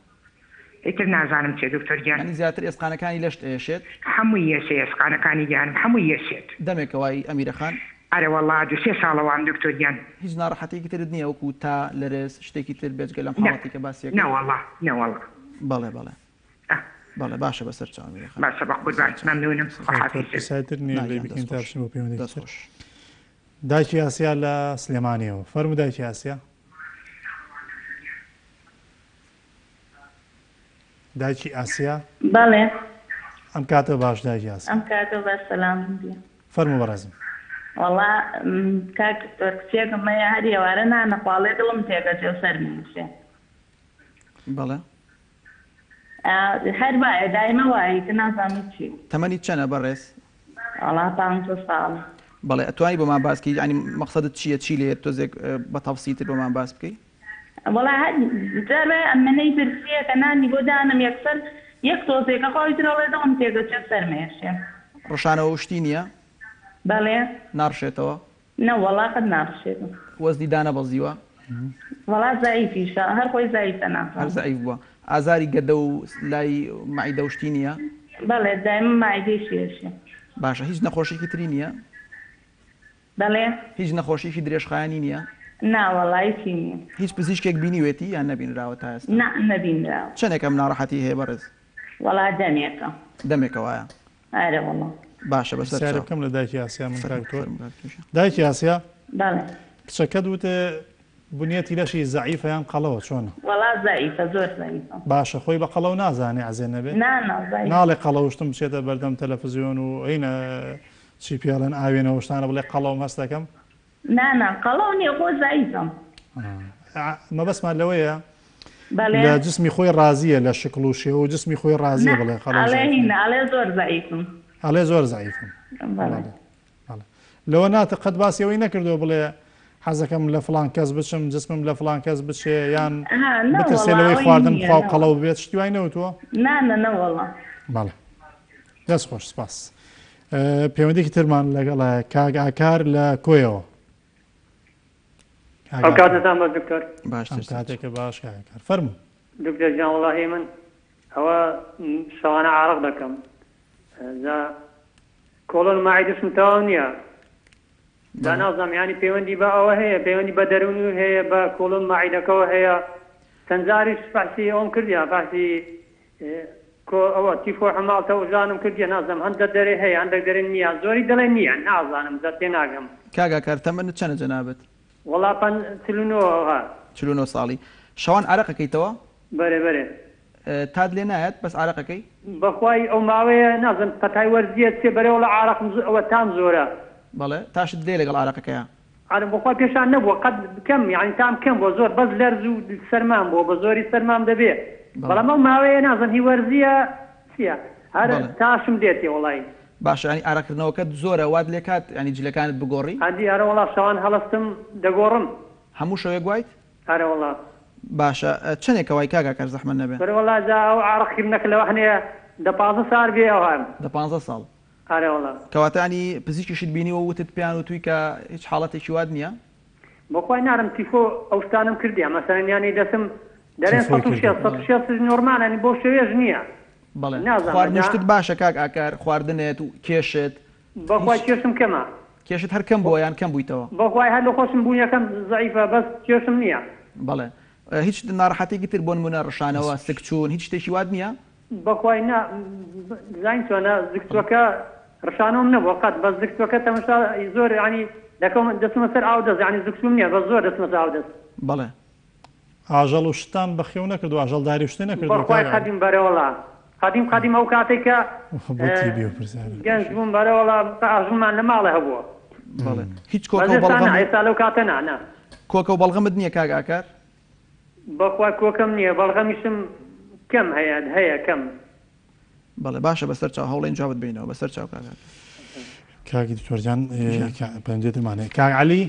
E: ئیتر نازانم چیە دکتۆر گیان.
B: یانی زیاتر ئێسقانەکانی لەشت ئەیەشێت؟
E: هەمووی یەشێ ئێسقانەکانی گیانم هەمووی یەشێت.
B: دەمێکە وای ئەمیرە خان؟
E: ئەرەوەڵا دوو سێ ساڵە وام دکتۆر گیان.
B: هیچ ناڕەحەتیەکی ترت نیە وەکو تا، لەرز، شتێکی تر بێجگە لەم
E: نا
B: حاڵەتەی کە باسی ئەکەی؟
E: نەوەڵا نەوەڵا.
B: بەڵێ بەڵێ
E: ئە.
B: بەڵێ باشە بەسەر چاو ئەمیرە خان.
E: باشە بەقوربان
B: بەسەر چاو.
E: مەمنونم
B: بەسەر
E: خوا
B: چاو.
A: دکتۆر
E: حافیزت.
A: پرسیاری تر نیە
B: نا
A: لێی
B: گیان
A: بکەین
B: دەست
A: تا
B: خۆش
A: بچین بۆ پەیوەندێکی
B: دەست
A: تر.
B: خۆش.
A: دایکی ئاسیا لە سلێمانیەوە فەرموو دایکی ئاسیا. دایکی ئاسیا.
F: بەڵێ.
A: ئەم کاتەو باش دایکی ئاسیا.
F: ئەم کاتەو باش سەلامم بی.
A: فەرموو بەڕێزم.
F: وەڵا کاک دکتۆر کچێکم هەیە هەر ئێوارە نانەخواڵێ دڵم تێکەچێ و سەرم ئێشێ.
B: بەڵێ.
F: هەر وایە دایمە وایە ئیتر نازانم چیە.
B: تەمەنی چەنە بەڕێز؟
F: وەڵا پانزە ساڵە.
B: بەڵێ ئەتوانی بۆمان باس کەی یانی مەقسەدت چیە چی لێیەت تۆزێک بە تەفسیل تر بۆمان باس بکەی.
F: وەڵا هەر جار وایە ئەمنەی برسیە کە نانی بۆ دانم یەکسەر یەک تۆزێکە خوا ئیتر ئەڵێ دڵم تێکەچێ سەرم ئێشێ.
B: ڕشانەوە و شتی نیە؟
F: بەڵێ.
B: ناڕشێتەوە؟
F: نەوەڵا قەت ناڕشێتەوە.
B: وەزنی دانەبەزیوە؟
F: وەڵا زەعیفیشە هەر خۆی زەعیفە نازانم.
B: هەر زەعیف بووە. ئازاری گەدە و لای مەعیدە و شتی نیە؟
F: بەڵێ دایمە مەعیدەیشی ئێشێ.
B: باشە هیچ نەخۆشیەکی تری نیە؟
F: بەڵێ.
B: هیچ نەخۆشیەکی درێژخایەنی نیە؟
F: نا وەڵا هیچی نیە.
B: هیچ پزیشکێک بینیوێتی یان نەبینراوە تا ئێستا؟
F: نا نەبینراوە.
B: چەنێک ئەم ناڕەحەتی هەیە بەڕێز؟
F: وەڵا دەمێکە.
B: دەمێکە وایە.
F: ئەرێ وەڵا.
B: باشە بەسەر
A: پرسیارێ
B: چاو.
A: بکەم لە دایکی ئاسیا من کاک
B: فەرموو
A: دکتۆر
B: فەرموو کاک توشە.
A: دایکی ئاسیا
F: بەڵێ.
A: کچەکەت وتێ بنیەتی لەشی زەعیفە یان قەڵەوە چۆنە؟
F: وەڵا زەعیفە زۆر زەعیفە.
A: باشە خۆی بە قەڵەو نازانێ عەزێ نەبێ؟
F: نا نا زەعیفە.
A: ناڵێ قەڵەوشتم بچێتە بەردەم تەلەفزیۆن و هینە چی پێڵێن ئاوێنەوە شتانە بڵێ قەڵەوم هەست دەکەم؟
F: نا نا قەڵەو نیە خۆ زەعیفە.
A: مەبەستمان لەوەیە.
F: بەڵێ.
A: لە جسمی خۆی ڕازییە لە شکڵ و شێوە و جسمی خۆی ڕازییە
F: نا
A: بڵێ خەڵک
F: ئەڵێ
A: زەعیف
F: هینە
A: نییە.
F: ئەڵێ زۆر زەعیفم.
A: ئەڵێ زۆر زەعیفم.
F: بەڵێ.
A: بەڵێ بەڵێ. لەوە ناتە قەت باسی ئەوەی نەکردووە بڵێ حەزەکەم لە فڵان کەس بچم جسمم لە فڵان کەس بچێ یان
F: ها نە
A: بترسێ
F: وەڵا
A: لەوەی
F: ئەوەی
A: خواردن
F: نییە
A: بخوا و
F: نە
A: قەڵەو
F: وەڵا.
A: ببێت شتی وای نەوتووە؟
F: نا نا نەوەڵا.
A: بەڵێ. دەست خۆش سپاس. پەیوەندیکی ترمان لەگەڵە کاک ئاکار لە کۆیەوە.
G: ئەو کاتەتان باش دکتۆر.
B: باشتر
A: ئەم کاتێکە باش کاک ئاکار فەرموو.
G: دکتۆر گیان وەڵاهی من ئەوە شەوانە عارەق دەکەم جا کۆڵۆن و ماعیدەشم تەواو نییە جا نازانم یانی پەیوەندی بە ئەوە هەیە پەیوەندی بە دەروونی هەیە بە کۆڵۆن ماعیدەکەوە هەیە چەند جاریش فەحسی ئەوم کردیە فەحسی کۆ ئەوە تیفۆ حماڵتە وژانم کردیە نازانم هەندەک دەرێ هەیە هەندەک دەرێ نییە زۆری دەڵێ نییە نازانم جا تێناگەم.
B: کاک ئاکار تەمەنت چەنە جەنابت؟
G: وەڵا پەن 49 ئەوها.
B: 49 ساڵی. شەوان عەرەق ئەکەیتەوە؟
G: بەرێ بەرێ.
B: تات لێ نایەت بەس عەرەق ئەکەی؟
G: بەخوای ئەو ماوەیە نازم پەتای وەرزیە چیە بەرێ وەڵا عارەقم زۆ ئەوە تام زۆرە.
B: بەڵێ تاشت لێ لەگەڵ عارەقەکەیا.
G: ئەرێ بەخوا پێشان نەبووە قەت کەم یانی تام کەم بووە زۆر بەس لەرز و سەرمام بووە بە زۆری سەرمام دەبێ
B: بەڵێ.
G: بەڵام ئەو ماوەیە نازم هی وەرزیە چیە هەر
B: بەڵێ.
G: تاشم دێتێ وەڵای.
B: باشە یانی ئارەقکردنەوەکەت زۆرە وات لێکات یانی جلەکانت بگۆڕی؟
G: ئەدی ئەرە وەڵا شەوان هەڵەستم دەگۆڕم.
B: هەموو شەوێک وایت؟
G: ئەرەوەڵا.
B: باشە چەنێکە وای کاک ئاکار زەحمەت نەبێ.
G: کورە وەڵا جا ئەو عارەق کردنەکە لەوانەیە دە پازدە سار بێ ئەوهان.
B: دە پانزە ساڵ.
G: ئەرەوەڵا.
B: کەواتە یانی پزیشکیشت بینیوە و وتت پێیان وتوی کە هیچ حاڵەتێکی وات نیە؟
G: بەخوای نارم تیفۆ ئەو شتانەم کردیە مەسەلەن یانی دەسم دەرێن
A: تیفۆی
G: 106
A: کردوە.
G: 106 نۆرمالە یانی بەو شێوەیەش نیە
B: بەڵێ
G: نازانم
B: خواردن و
G: جا.
B: شتت باشە کاک ئاکار خواردنت و کێشت
G: بەخوای
B: هیچ.
G: کێشم کەمە.
B: کێشت هەر کەم بووە یان کەم بوویتەوە؟
G: بەخوای هەر لەخۆشم بوونیەکەم زەعیفە بەس کێشم نیە.
B: بەڵێ هیچ ناڕەحەتیەکی تر بۆ نمونە ڕشانەوە سکچوون هیچ شتێکی وات نیە؟
G: بەخوای نا زانین چۆنە زگچوەکە ڕشانەوەم نەبووە قەت بەس زگچوەکە تەمەشا زۆر یانی دەکەوم دەچمە سەر ئاو دەست یانی زگچووم نیە بەس زۆر دەچمە سەر ئاو دەست.
B: بەڵێ.
A: ئاژەڵ و شتتان بەخێو نەکردوە ئاژەڵداری و شتێ نەکردوە
G: بەخوای
A: کاک عەلی؟
G: قەدیم بەرەوەڵا قەدیم قەدیم ئەو کاتەی کە
A: بۆ تیبی و پرسیارە.
G: گەنج بووم بەرەوەڵا ئاژەڵمان لە ماڵێ هەبووە.
B: بەڵێ هیچ
G: بەس
B: کۆکە و
G: ئێستا نا
B: بەڵغەم و
G: ئێستا لەو کاتە نا نا.
B: کۆکە و بەڵغەمت نییە کاک ئاکار؟
G: بەخوا کۆکەم نییە بەڵغەمیشم کەم هەیە هەیە کەم.
B: بەڵێ باشە بەسەر چاو هەوڵێن جوابت بینەوە بەسەر چاو کاک ئاکار.
A: کاک دکتۆر جان پەیوەندی ترمان هەیە کاک عەلی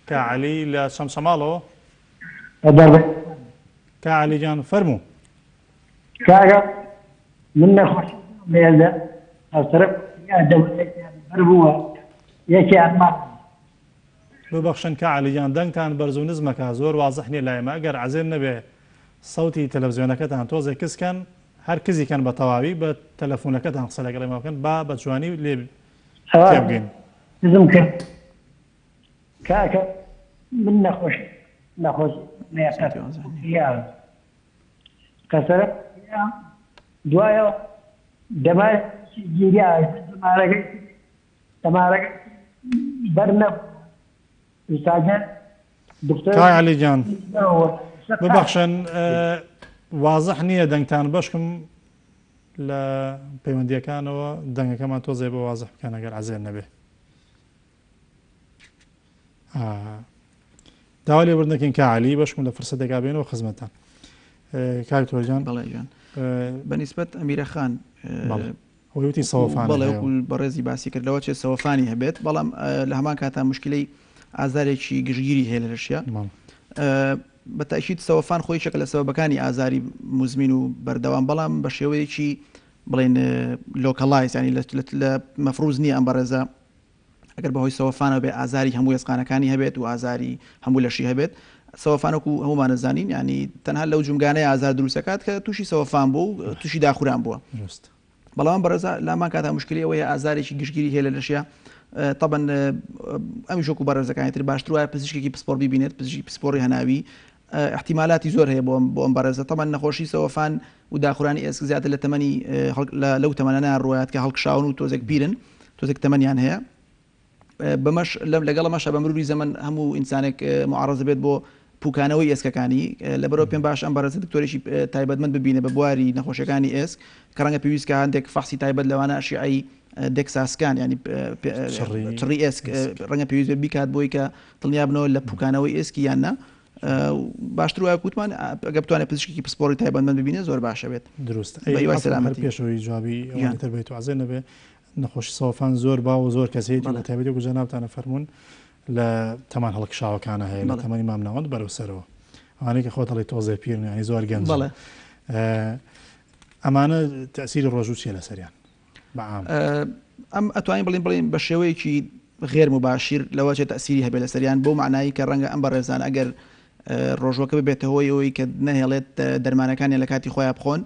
A: کاک عەلی لە چەمچەماڵەوە کاک عەلی گیان فەرموو.
H: کاکە من نەخۆشی مێردە هاوسەرم دەوەیەکیان بەربووە یەکیان ماوە.
A: ببەخشن کاک عەلی گیان دەنگتان بەرز و نزمەکە زۆر وازح نیە لای ئێمە ئەگەر عەزێت نەبێ سەوتی تەلەفزیۆنەکەتان تۆزێ کز کەن هەر کزی کەن بە تەواوی بە تەلەفونەکەتان قسە لەگەڵ ئێمە بکەن با بە جوانی لێ تێبگەین.
H: کزم کرد کاکە من نەخۆشی نەخۆشی قەسەرە دوایەوە دەمار گیریا دەمارەکەی دەمارەکەی بەر نەبوو ئیساگە دکتۆر
A: کاک عەلی گیان ببەخشن وازح نییە دەنگتان بەشکم لە پەیوەندیەکانەوە دەنگەکەمان تۆزێ بۆ وازح بکەن ئەگەر عەزێت نەبێ. داوا لێبوردن دەکەین کاک عەلی بەشکم لە فرسەتێکا بێنەوە خزمەتتان کاک دکتۆر گیان.
B: بەڵێ گیان بە نیسبەت ئەمیرە خان
A: بەڵێ ئەوەی وتی سەوەفانی
B: بەڵێ وەکو بەڕێزی باسی کرد لەوە چێ سەوەفانی هەبێت بەڵام لە هەمان کاتا مشکلەی ئازارێکی گشتگیری هەیە لە لەشیا بە تاکید سەوەفان خۆی یەکێکە لە سەبەبەکانی ئازاری موزمین و بەردەوام بەڵام بە شێوەیەکی بڵێن localize ینی لە مەفروز نییە ئەم بەڕێزە ئەگەر بەهۆی سەوەفانەوە بێ ئازاری هەموو ئێسقانەکانی هەبێت و ئازاری هەموو لەشی هەبێت سەوەفان وەکو هەموومان ئەزانین ینی تەنها لەو جومگانەی ئازار دروستەکات کە تووشی سەوەفان بوو و تووشی داخوران بووە بەڵام بەڕێزە لامان کاتا مشکلی ئەوەیە ئازارێکی گشتگیری هەیە لە لەشیا طبعا ئەمیش وەکو بەڕێزەکانی تر باشتر وایە پزیشکێکی پسپۆڕ ببینێت پزیشکی پسپۆڕی هەناوی احتیمالاتی زۆر هەیە بۆ بۆ ئەم بەڕێزە طبعا نەخۆشی سەوەفان و داخورانی ئێسک زیاتر لە تەمەنی لەو تەمەنانە ڕوایات کە هەڵکشاون و تۆزێک پیرن تۆزێک تەمەنیان هەیە بەمەش لەم لەگەڵ ئەمەشا بە مروری زەمەن هەموو ئینسانێک معرض بێت بۆ پوکانەوەی ئێسکەکانی، لەبەرئەوە پێم باشە ئەم بەڕێزە دکتۆرێکی تایبەتمەند ببینێ بە بواری نەخۆشیەکانی ئێسک کە ڕەنگە پێویست کە هەندێک فەحسی تایبەت لەوانە ئەشیعەی DEXA scan یانی چڕی ئێسک ڕەنگە پێویست بێت بیکات بۆی کە دڵنیا بنەوە لە پوکانەوەی ئێسکی یان نا باشتر وایە کوتمان ئەگە بتوانێت پزیشکێکی پسپۆڕی تایبەتمەند ببینێ زۆر باشە بێت.
A: دروست ئەی سەلامەتی پێشەوەی جوابی ئەوانی تر بێت و عەزێت نەبێ نەخۆشی سەوەفان زۆر باو و زۆر کەس هەیەتی بە تایبەتی وەکو جەنابتان ئەفەرموون لە تەمان هەڵکشاوەکانە هەیە لە تەمەنی مامناوەند بەرەو سەرەوە ئەوانەی کە خۆت ئەڵێی تۆزێ پیرن یانی زۆر گەنجن ئەمانە تەسیری ڕۆژوو چیە لەسەریان بە عام؟
B: ئەم ئەتوانین بڵین بڵین بە شێوەیەکی غێر مباشیر لەوە چێ تەسیری هەبێت لەسەریان بۆ معنایی کە ڕەنگە ئەم بەڕێزان ئەگەر ڕۆژوەکە ببێتە هۆی ئەوەی کە نەهێڵێت دەرمانەکانیان لە کاتی خۆیان بخۆن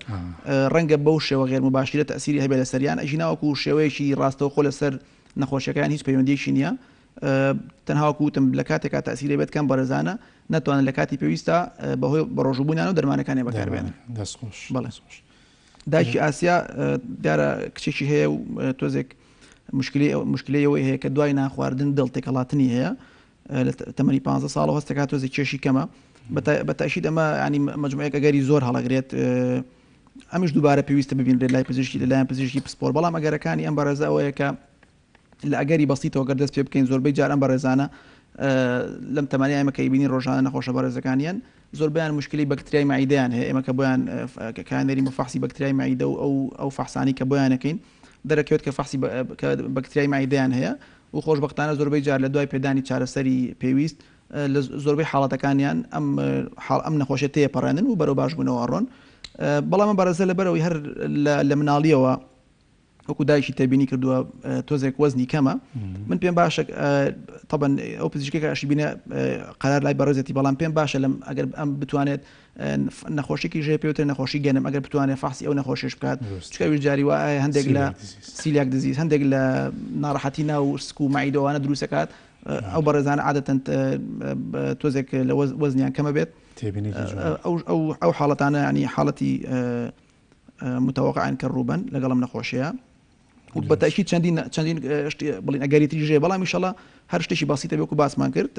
B: ڕەنگە بەو شێوە غێر مباشیرە تەسیری هەبێت لەسەریان ئەژینا وەکو شێوەیەکی ڕاستەوخۆ لەسەر نەخۆشیەکەیان هیچ پەیوەندیەکی نییە تەنها وەکو وتم لە کاتێکا تەسیری بێت کەم بەڕێزانە نەتوانن لە کاتی پێویستە بەهۆی بەڕۆژووبوونیان و دەرمانەکانیان بەکاربێنن.
A: دەست خۆش.
B: بەڵێ. دایکی ئاسیا دیارە کچێکی هەیە و تۆزێک مشکلی مشکلی ئەوەی هەیە کە دوای نانخواردن دڵ تێکەڵاتنی هەیە لە تەمەنی 15 ساڵەوە هەستەکات تۆزێک کێشی کەمە بە تەئکید ئەمە ینی مجموعەیەک ئەگەری زۆر هەڵەگرێت ئەمیش دووبارە پێویستە ببینرێت لای پزیشکی لەلایەن پزیشکی پسپۆر بەڵام ئەگەرەکانی ئەم بەڕێزە ئەوەیە کە لە ئەگەری بەسیتەوە گەر دەست پێ بکەین زۆربەی جار ئەم بەڕێزانە لەم تەمەنی ئێمە کە ئیبینی ڕۆژانە نەخۆشە بەڕێزەکانیان زۆربەیان مشکلی بەکتریای مەعیدەیان هەیە ئێمە کە بۆیان کانێری مفحسی بەکتریای مەعیدە و ئەو ئەو فحسانی کە بۆیانەکەین دەرەکەوێت کە فحسی بەکتریای مەعیدەیان هەیە و خۆشبەختانە زۆربەی جار لە دوای پێدانی چارەسەری پێویست لە زۆربەی حاڵەتەکانیان ئەم حاڵ ئەم نەخۆشیە تێپەڕێنن و بەرەو باشبوونەوە ئەڕۆن بەڵام ئەم بەڕێزە لەبەرەوەی هەر لە مناڵیەوە وەکو دایکی تێبینی کردووە تۆزێک وەزنی کەمە من پێم باشە تەبەن ئەو پزیشکێکە ئەشی بینە قرار لای بەڕێزێتی بەڵام پێم باشە لەم ئەگەر ئەم بتوانێت نەخۆشیکی ژێ پێوترێ نەخۆشی گەنم ئەگەر بتوانێت فەحسی ئەو نەخۆشیش بکات چونکە ئەویش جاری وایە هەندێک لە celiac disease هەندێک لە ناڕەحەتی ناو سک و مەعیدەوانە دروست دەکات ئەو بەڕێزانە عادەتەن تۆزێک لە وەزنیان کەمە بێت ئەو حاڵەتانە ینی حاڵەتی متوقعن کە ڕووبن لەگەڵم نەخۆشیە و بە تاکید چەندین چەندین بڵین ئەگەری تریش هەیە بەڵام ئیشەڵا هەر شتێکی بەسیتە وەکو باسمان کرد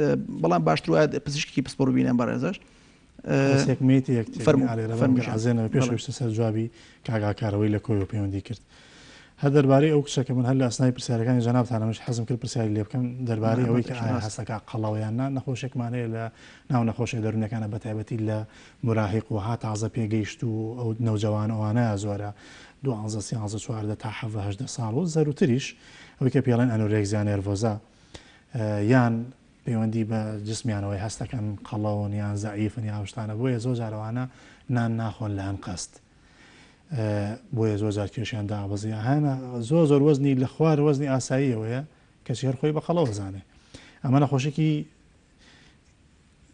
B: بەڵام باشتر وایە پزیشکێکی پسپۆڕ ببینن بەڕێزەش
A: فەرموو پێش ویستە سەر جوابی کاک ئاکارەوەی لە کۆیەوە پەیوەندی کرد هەر دەربارەی ئەو کچە کە من هەر لە ئەسنای پرسیارەکانی جەنابتان ئەمەش حەزم کرد پرسیاری لێ بکەم دەربارەی ئەوەی کە ئایا هەستەکە قەڵەوە یان نا نەخۆشێکمان هەیە لە ناو نەخۆشیە دەروونیەکانە بە تایبەتی لە موراهیق وەها تازە پێگەیشتوو و ئەو نەوجەوان ئەوانەیە زۆرە دوانزە سیانزە 14 تا حەڤە 18 ساڵ و زەرووتریش ئەوەی کە پێڵێن anorexia nervosa یان پەیوەندی بە جسمیانەوەی هەستەکەن قەڵەون یان زەعیفن یا ئەو شتانە بۆیە زۆر جار ئەوانە نان ناخۆن لە ئەنقەست بۆیە زۆر جار کێشیان دابەزی هەنە زۆر زۆر وەزنی لە خوار وەزنی ئاساییەوەیە کەچی هەر خۆی بە قەڵەوە زانێ ئەمە نەخۆشێکی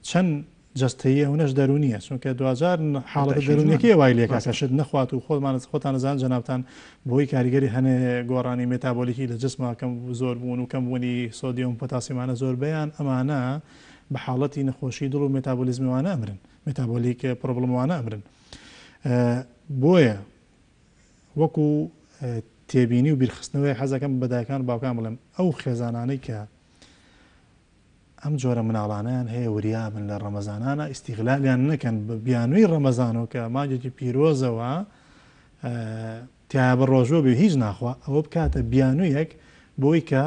A: چەند جەستەییە ئەونەش دەروونیە چونکە دواجار حاڵەتە دەروونیەکەی وای لێکا کە شت نەخوات و خۆمان خۆتان ئەزان جەنابتان بەهۆی کاریگەری هەنێ گۆڕانی مێتابۆلیکی لە جسما کەم زۆر بوون و کەم بوونی سۆدیۆم پۆتاسیمانە زۆربەیان ئەمانە بە حاڵەتی نەخۆشی دڵ و مێتابۆلیزمی وانە ئەمرن metabolic problem وانە ئەمرن بۆیە وەکو تێبینی و بیرخستنەوەی حەزەکەم بە دایکان و باوکان بڵێم ئەو خێزانانەی کە ئەم جۆرە مناڵانەیان هەیە وریابن لە ڕەمەزانانا ئیستیغلالیان نەکەن بە بیانووی ڕەمەزانەوە کە مانگێکی پیرۆزەوە تایە بە ڕۆژوە بێ هیچ ناخوا ئەوە بکاتە بیانوویەک بۆی کە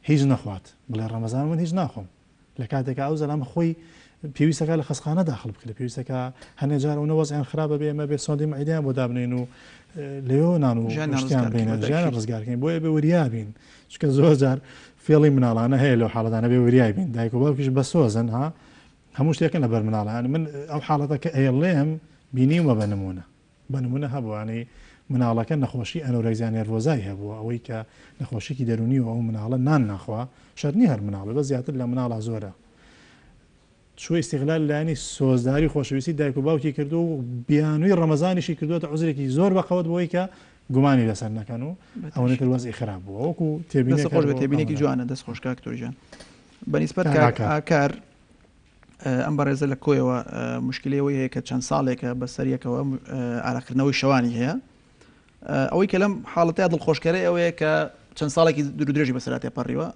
A: هیچ نەخوات بڵێ ڕەمەزان من هیچ ناخۆم لە کاتێکا ئەو زەلامە خۆی پێویستەکە لە خەسخانە داخل بکرێت پێویستەکە هەنێ جار ئەو نەوەزیان خراپە بێ ئێمە بێ سۆندی مەعیدەیان بۆ دابنێن و لەوێوە نان و شتیان بینە ژیان ڕزگارکەین بۆیە بێ وریا بین چونکە زۆر جار فێڵی مناڵانە هەیە لەو حاڵەتانە بێ وریای بین دایک و باوکیش بەسۆزن ها هەموو شتێکن لەبەر مناڵان من ئەو حاڵەتە کە ئەیڵێم بینیومە بە نمونە بە نمونە هەبووانی مناڵەکە نەخۆشی anorexia nervosa ی هەبووە ئەوەی کە نەخۆشیکی دەرونی و ئەو مناڵە نان ناخوا شەرت نییە هەر مناڵ بێ بەس زیاتر لە مناڵا زۆرە چووە ئیستیغلال لایەنی سۆزداری و خۆشەویستی دایک و باوکی کردووە و بیانووی ڕەمەزانیشی کردووەتە عوزرێکی زۆر بە قەوەت بۆی کە گومانی لەسەر نەکەن و ئەوەنەی تر وەزعی خراپ بووە وەکو تێبینێک
B: دەست خۆش بێت تێبینێکی جوانە دەست خۆش کاک تۆر گیان بەنیسبەت کاک ئاکار ئەم بەڕێزە لە کۆیەوە مشکلەی ئەوەی هەیە کە چەند ساڵێکە بەسەر یەکەوە ئارەقکردنەوەی شەوانی هەیە ئەوەی کە لەم حاڵەتەیە دڵخۆشکەرەی ئەوەیە کە چەند ساڵێکی دوور درێژی بەسەرا تێپەڕیوە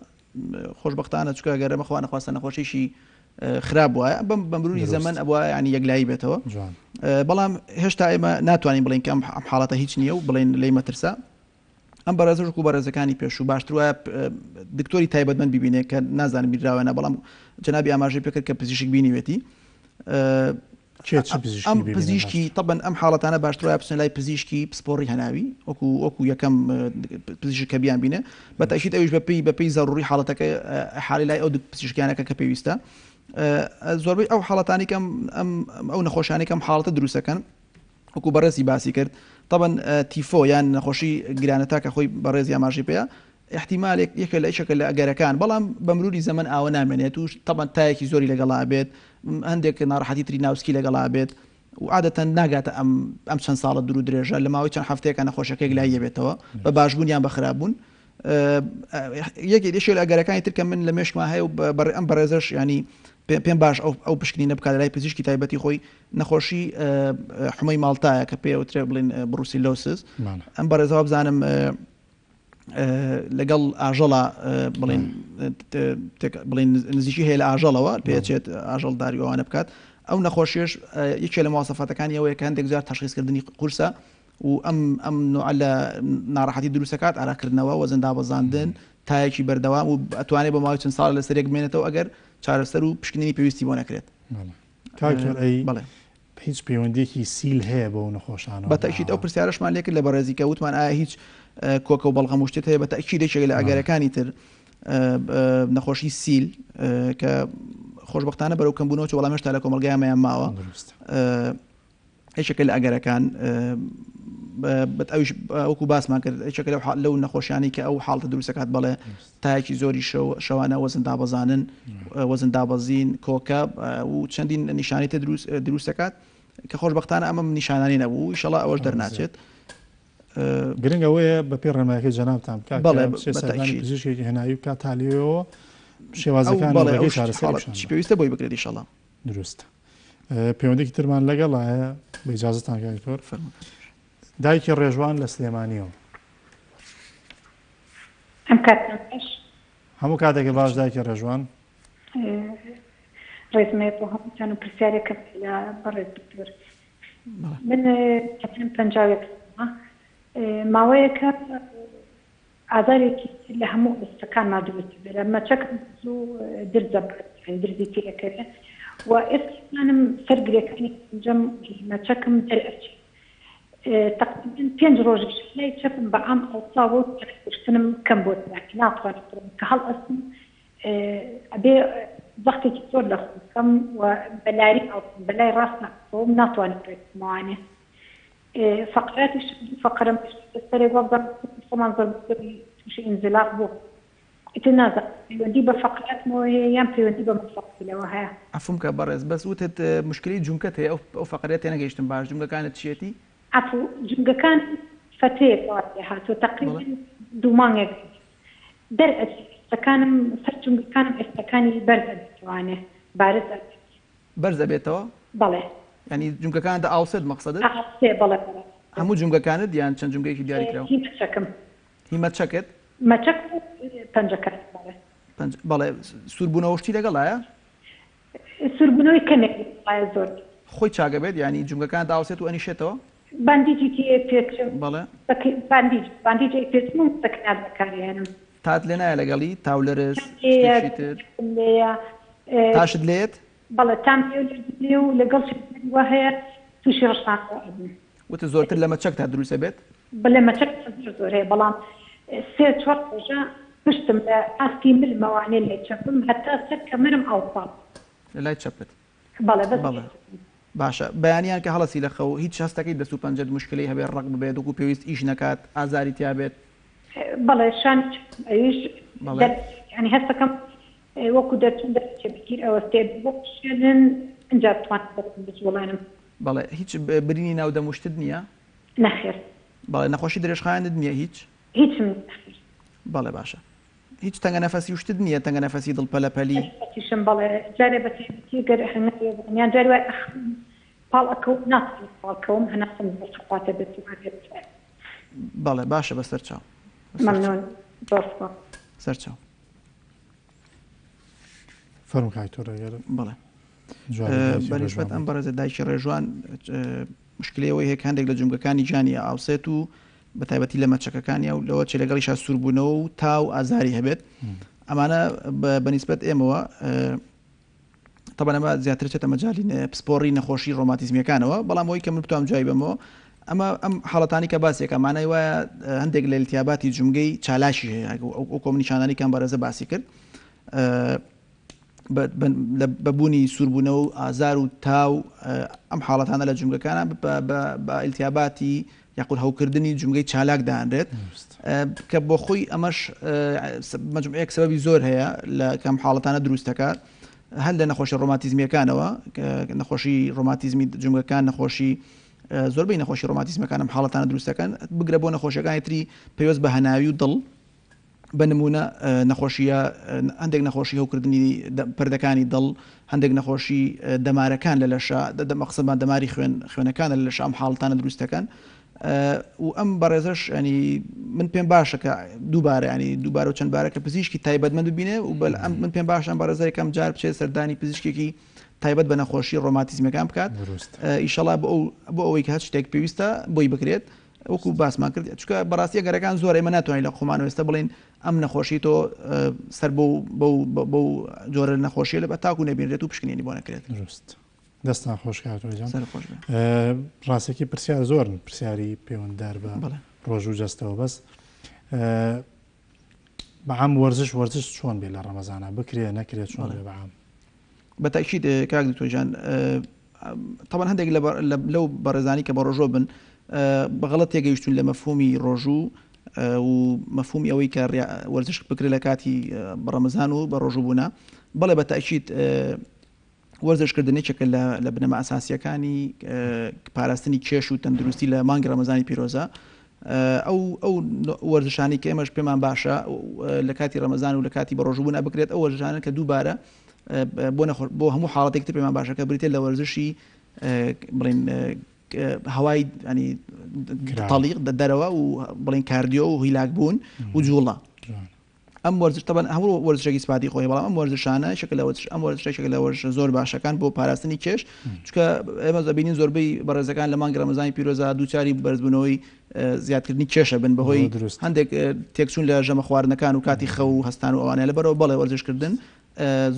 B: خۆشبەختانە چونکە گەر ئەمە خوا نەخواستە نەخۆشیشی خراپ وایە بەم بەمروری زەمەن ئەوە ینی یەکلایی بێتەوە بەڵام هێشتا ئێمە ناتوانین بڵین کەم ئەم حاڵەتە هیچ نییە و بڵێن لی مەترسە ئەم بەڕێزەش وەکو بەڕێزەکانی پێشوو باشتر وایە دکتۆری تایبەتمەند ببینێ کە نازانم بیراوە نە بەڵام جەنابی ئاماژەی پێکرد کە پزیشک بینیوێتی ئەم پزیشکی تەبەن ئەم حاڵەتانە باشتر وایە بچنە لای پزیشکی پسپۆڕی هەناوی وەکو وەکو یەکەم پزیشک کە بیان بینێ بە تەئکید ئەویش بەپێی بەپێی زەروری حاڵەتەکە حاڵی لای ئەو پزیشکیانەکە کە پێویستە زۆربەی ئەو حاڵەتانی کەم ئەم ئەو نەخۆشانی کەم حاڵەتە دروستەکەن وەکو بەڕێزی باسی کرد تەبەن تیفۆ یان نەخۆشی گرانەتا کە خۆی بەڕێزی ئاماژەی پێیە ئیحتیمالێک یەکە لە یەکێکە لە ئەگەرەکان بەڵام بە مروری زەمەن ئاوە نامێنێت و تەبەن تایەکی زۆری لەگەڵا بێت هەندێک ناڕەحەتی تری ناوسکی لەگەڵا بێت و عادەتەن ناگاتە ئەم ئەم چەند ساڵە دوور و درێژە لە ماوەی چەند هەفتەیەکە نەخۆشەکە یەکلایی بێتەوە بە باشبوون یان بە خراپبوون یەکێ یەکێ لە ئەگەرەکانی تر کە من لە مێشکما هەیە و ئەم بەڕێزەش ینی پێم باش ئەو ئەو پشکنینە بکات لە لای پزیشکی تایبەتی خۆی نەخۆشی حمەی ماڵتایە کە پێ وترێ بڵین بروسیلۆسس ئەم بەڕێزەوە بزانم لەگەڵ ئاژەڵە بڵین بڵین نزیکی هەیە لە ئاژەڵەوە پێچێت ئاژەڵداری ئەوانە بکات ئەو نەخۆشیش یەکێ لە موواسەفاتەکانی ئەوەیە کە هەندێک جار تەشخیصکردنی قورسە و ئەم ئەم نوعە لە ناڕەحەتی دروستەکات ئاراکردنەوە وەزن دابەزاندن تایەکی بەردەوام و ئەتوانێت بۆ ماوەی چەند ساڵ لەسەر یەک بمێنێتەوە ئەگەر چارەسەر و پشکنینی پێویستی بۆ نەکرێت.
A: کاک دکتۆر ئەی هیچ پەیوەندیەکی سیل هەیە بەو نەخۆشانەوە؟
B: بە تەئکید ئەو پرسیارەشمان لێکرد لە بەڕێزی کە وتمان ئایا هیچ کۆکە و بەڵغەم و شتت هەیە بە تەئکید یەکێک لە ئەگەرەکانی تر نەخۆشی سیل کە خۆشبەختانە بەرەو کەمبوونەوە چوو بەڵام هێشتا لە کۆمەڵگایمەیان ماوە یەکێکە لە ئەگەرەکان ئەویش وەکو باسمان کرد یەکێکە لەو نەخۆشیانی کە ئەو حاڵتە دروستەکات بەڵێ تایەکی زۆری شەوانە وەزن دابەزانن وەزن دابەزین کۆکە و چەندین نیشانەی تر دروستەکات کە خۆشببختانە ئەمە نیشانانی نەبوو ئیشەڵا ئەوەش دەرناچێت
A: گرنگ ئەوەیە بە پێی ڕێنمایەکەی جەنابتان بکات بەڵێ سەردانی پزیشکێکی هەناوی بکات تا لێوەوە شێوازەکان بەڵێ چارەسەری
B: چی پێویستە بۆی بکرێت ئیشەڵا
A: دروستە پەیوەندێکی ترمان لەگەڵایە بە ئیجازەتان کاک دکتۆر دایکی ڕێژوان لە سلێمانیەوە
I: ئەم کاتتان باش.
A: هەموو کاتێکە باش دایکی ڕێژوان.
I: ڕێزم هەیە بۆ هەمووتان و پرسیارێکم لە بەڕێز دکتۆر من تەمەنم 51 ساڵە ماوەیەکە ئازارێکی لە هەموو ئێسکەکانما دروست دەبێت لە مەچەکم زوو درزە درزی تێئەکەوێ و ئێسکەکانم سەر گرێکانی پەنجەم مەچەکم دەرئەچێ تەقریبەن پێنج ڕۆژیش لای چەپم بە عام ئەوساوە و توانای ڕۆشتنم کەم بۆتەوە یانی ناتوانم بڕۆم کە هەڵئەستم ئەبێ زەختێکی زۆر لە خۆم بکەم و بە لاری ئەوسم بە لای ڕاست ناکەوم ناتوانم ڕێک بکەمەوانێ فەقەراتیشم دوو فەقەرەم سەرێک وابزانم خۆمان زۆر زۆری تووشی ئینزلاق بوو ئیتر نازانم پەیوەندی بە فەقەراتمەوە هەیە یان پەیوەندی بە مەفاسیلەوە هەیە.
B: عەفوم کە بەڕێز بەس وتت موشکلەی جومکەت هەیە ئەو فەقەرەیە تێنەگەیشتم باش جومگەکانت چیەتی؟
I: عەفو جومگەکان فەترەیەک وا لێ هاتووە تەقریبەن دوو مانگێک دەر ئەچێ ئێسکەکانم سەر جومگەکانم ئێسکەکانی بەرز ئەبێتەوانێ بارز ئەبێت.
B: بەرز ئەبێتەوە؟
I: بەڵێ.
B: یانی جومگەکانت ئاوسێت مەقسەدت؟
I: ئاوسێ بەڵێ بەڵێ.
B: هەموو جومگەکانت یان چەند جومگەیەکی دیاریکراو؟
I: هی مەچەکم.
B: هی مەچەکت؟
I: مەچەک و پەنجەکانم بەڵێ.
B: پەنج بەڵێ سووربوونەوە شتی لەگەڵایە؟
I: سووربوونەوەی کەمێک لەگەڵایە زۆر نیە.
B: خۆی چاک ئەبێت یانی جومگەکانت ئاوسێت و ئەنیشێتەوە؟
I: باندیجی تێ پێچم.
B: بەڵێ.
I: باندیج باندیج ئەیپێچم و مسەکنات بەکارئەهێنم.
B: تات لێ نایە لەگەڵی؟ تا و لەرز
I: تام لێیە
B: شتێکی تر؟
I: لەرزم لێیە.
B: تاشت لێیەت؟
I: بەڵێ تام لێیە و لەرزم لێیە و لەگەڵ شەکری وا هەیە تووشی ڕشانەوە ئەبم.
B: وتت زۆرتر لە مەچەکتا دروست ئەبێت؟
I: بەلێ مەچەکتا زۆر زۆر هەیە بەڵام سێ چوار ڕۆژە پشتم لە ئاستی ملمەوانێ لای چەپم هەتا سەر کەمەرم ئاوساوە.
B: لە لای چەپت؟
I: بەڵێ بەس لای
B: بەڵێ
I: چەپم.
B: باشە بەیانیان کە هەڵەسی لە خەو هیچ هەستەکەیت دەست و پەنجەت موشکلەی هەبێت ڕەق ببێت وەکو پێویست ئیش نەکات ئازاری تیا بێت؟
I: بەڵێ شانی چەپم ئەویش
B: بەڵێ.
I: دەرئەچێت یانی هەستەکەم وەکو دەرچوون دەرئەچێ بەگیر ئەوەستێ بۆ شوێنن ئینجا بتوانم دەستم بجوڵێنم.
B: بەڵێ هیچ برینی ناو دەم و شتت نییە؟
I: نەخێر.
B: بەڵێ نەخۆشی درێژخایەنت نییە هیچ؟
I: هیچم نییە نەخێر.
B: بەڵێ باشە هیچ تەنگە نەفەسی و شتت نییە تەنگە نەفەسی دڵ پەلە پەلی؟
I: نەفەسیشم بەڵێ جارێ بە تایبەتی گەر هەنگاوێ بنێم یان جاری وایە ئەخەوم پاڵ ئەکەوم ناتوانم پاڵ کەوم هەناسەم زۆر چەقواتە بێت و ئەبێت.
B: بەڵێ باشە بەسەر چاو.
I: مەمنون زۆر سوپاس.
B: سەر چاو.
A: فەرموو کاک تۆر ئەگەر
B: بەڵێ بەنسبەت ئەم بەڕێزە دایکی ڕێژوان مشکلەی ئەوەی هەیە کە هەندێک لە جومگەکانی گیانی ئاوسێت و بە تایبەتی لە مەچەکەکانیا و لەوە چێ لەگەڵیشا سووربوونەوە و تا و ئازاری هەبێت ئەمانە بەنیسبەت ئێمەوە طبعا ئەمە زیاتر چێتە مەجالی پسپۆڕی نەخۆشی ڕۆماتیزمیەکانەوە بەڵام ئەوەی کە من بتوانم جوابی بەمەوە ئەمە ئەم حاڵەتانی کە باسێکە مانای وایە هەندێک لە التیاباتی جومگەی چالاکی هەیە ئەو کۆمنیشانانی کەم بەڕێزە باسی کرد بە بوونی سووربوونەوە و ئازار و تا و ئەم حاڵەتانە لە جومگەکانە بە ئیلتیاباتی یاخود هەوکردنی جومگەی چالاک دانرێت کە بۆ خۆی ئەمەش مەجموعەیەک سەبەبی زۆر هەیە لە کەم حاڵەتانە دروست دەکات هەر لە نەخۆشی ڕۆماتیزمیەکانەوە نەخۆشی ڕۆماتیزمی جومگەکان نەخۆشی زۆربەی نەخۆشی ڕۆماتیزمەکان ئەم حاڵەتانە دروست دەکەن بگرە بۆ نەخۆشیەکانی تری پەیوەست بە هەناوی و دڵ بە نموونە نەخۆشییە هەندێک نەخۆشی هەوکردنی پەردەکانی دڵ، هەندێک نەخۆشی دەمارەکان لە لەشە، مەقسەدمان دەماری خوێن خوێنەکانە لە لەشە ئەم حاڵەتانە دروست دەکەن و ئەم بەڕێزەش ینی من پێم باشە کە دووبارە ینی دووبارە و چەند بارە کە پزیشکی تایبەتمەند ببینێ و بەل ئەم من پێم باشە ئەم بەڕێزە یەکەم جار بچێت سەردانی پزیشکێکی تایبەت بە نەخۆشی ڕۆماتیزمەکان بکات ئیشەڵا بۆ ئەو بۆ ئەوەی کە هەر شتێک پێویستە بۆی بکرێت وەکو باسمان کرد چونکە بەڕاستی ئەگەرەکان زۆر ئێمە ناتوانین لە خۆمانەوە ئێستا بڵێین ئەم نەخۆشی تۆ سەر بۆ بەو بەو جۆرە نەخۆشیە لە بە تاکو نەبینرێت و پشکنینی بۆ نەکرێت.
A: دروست دەستان خۆش کاک تۆ گیان.
B: سەر خۆش بێ.
A: ڕاستەکی پرسیار زۆرن پرسیاری پەیوەنددار بە ڕۆژ و جەستەوە بەس بەعام وەرزش وەرزش چۆن بێ لە ڕەمەزانە بکرێ نەکرێ چۆن بێ بەعام؟
B: بە تاکید کاک دکتۆر گیان تەبعەن هەندێک لەو بەڕێزانی کە بە ڕۆژۆ بن بە غەڵەت تێگەیشتون لە مەفهومی ڕۆژوو و مەفهومی ئەوەی کە وەرزش بکرێت لە کاتی ڕەمەزان و بە ڕۆژوو بوونە بەڵێ بە تاکید وەرزشکردن یەکێکە لە بنەما ئەساسییەکانی پاراستنی کێش و تەندروستی لە مانگی ڕەمەزانی پیرۆزە. ئەو ئەو وەرزشانەی کە ئێمەش پێمان باشە لە کاتی ڕەمەزان و لە کاتی بەڕۆژووبوونا بکرێت ئەو وەرزشانە کە دووبارە بۆ نەخۆ بۆ هەموو حاڵەتێک تر پێمان باشە کە بریتە لە وەرزشی بڵێن هەوای ینی تەڵیق دەرەوە و بڵێن کاردیۆ و هیلاک بوون و جوڵە. ئەم وەرزش تەبەن هەموو وەرزشێکی سپاتی خۆی بەڵام ئەم وەرزشانە شکل لە وەرزش ئەم وەرزشە شکل لە وەرزشە زۆر باشەکان بۆ پاراستنی کێش چونکە ئێمە دەبینین زۆربەی بەڕێزەکان لە مانگی ڕەمەزانی پیرۆزا دووچاری بەرزبوونەوەی زیادکردنی کێشە بن بەهۆی هەندێک تێکچوون لە ژەمە خواردنەکان و کاتی خەو و هەستان و ئەوانە لەبەرەوە بەڵێ وەرزشکردن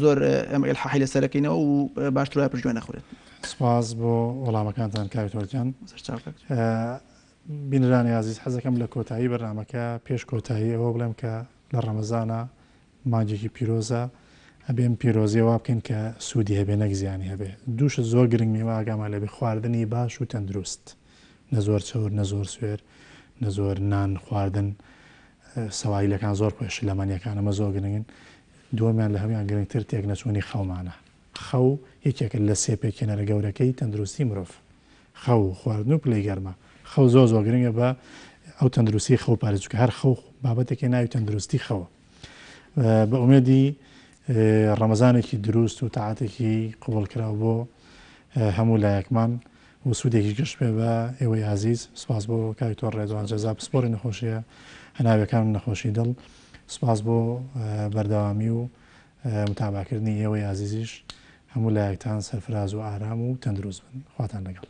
B: زۆر ئەم ئیلحاحی لەسەرەکەینەوە و باشتر وایە پشتگوێ نەخورێت.
A: سپاس بۆ وەڵامەکانتان کاک تۆرگیان.
B: سەرچاو کاک.
A: بینەرانی ئازیز حەزەکەم لە کۆتایی بەرنامەکە پێش کۆتایی ئەوە بڵێم کە لە ڕەمەزانا مانگێکی پیرۆزە ئەبێ ئەم پیرۆزیە وا بکەین کە سوودی هەبێ نەک زیانی هەبێ دوو شت زۆر گرنگ نیوە ئاگامان لێبێ خواردنی باش و تەندروست نە زۆر چەور نە زۆر سوێر نە زۆر نان خواردن سەوایلەکان زۆر بخۆی شلەمەنیەکان ئەمە زۆر گرنگن دووەمیان لە هەموویان گرنگتر تێکنەچوونی خەومانە خەو یەکێکە لە سێ پێکهێنەرە گەورەکەی تەندروستی مرۆڤ. خەو، خواردن و پلەی گەرما. خەو زۆر زۆر گرنگە بە ئەو تەندروستی خەو پارێز چونکە هەر خەو بابەتێکی ناوی تەندروستی خەوە. بە ئومێدی ڕەمەزانێکی دروست و تاعەتێکی قبوڵکراو بۆ هەموو لایەکمان و سوودێکی گەشت بێ بە ئێوەی ئازیز. سوپاس بۆ کاک دکتۆر ڕێزوان جەزا پسپۆڕی نەخۆشیە هەناویەکان و نەخۆشی دڵ. سوپاس بۆ بەردەوامی و متابعەکردنی ئێوەی ئازیزیش هەموو لایەکتان سەرفراز و ئارام و تەندروست بن خواتان لەگەڵ.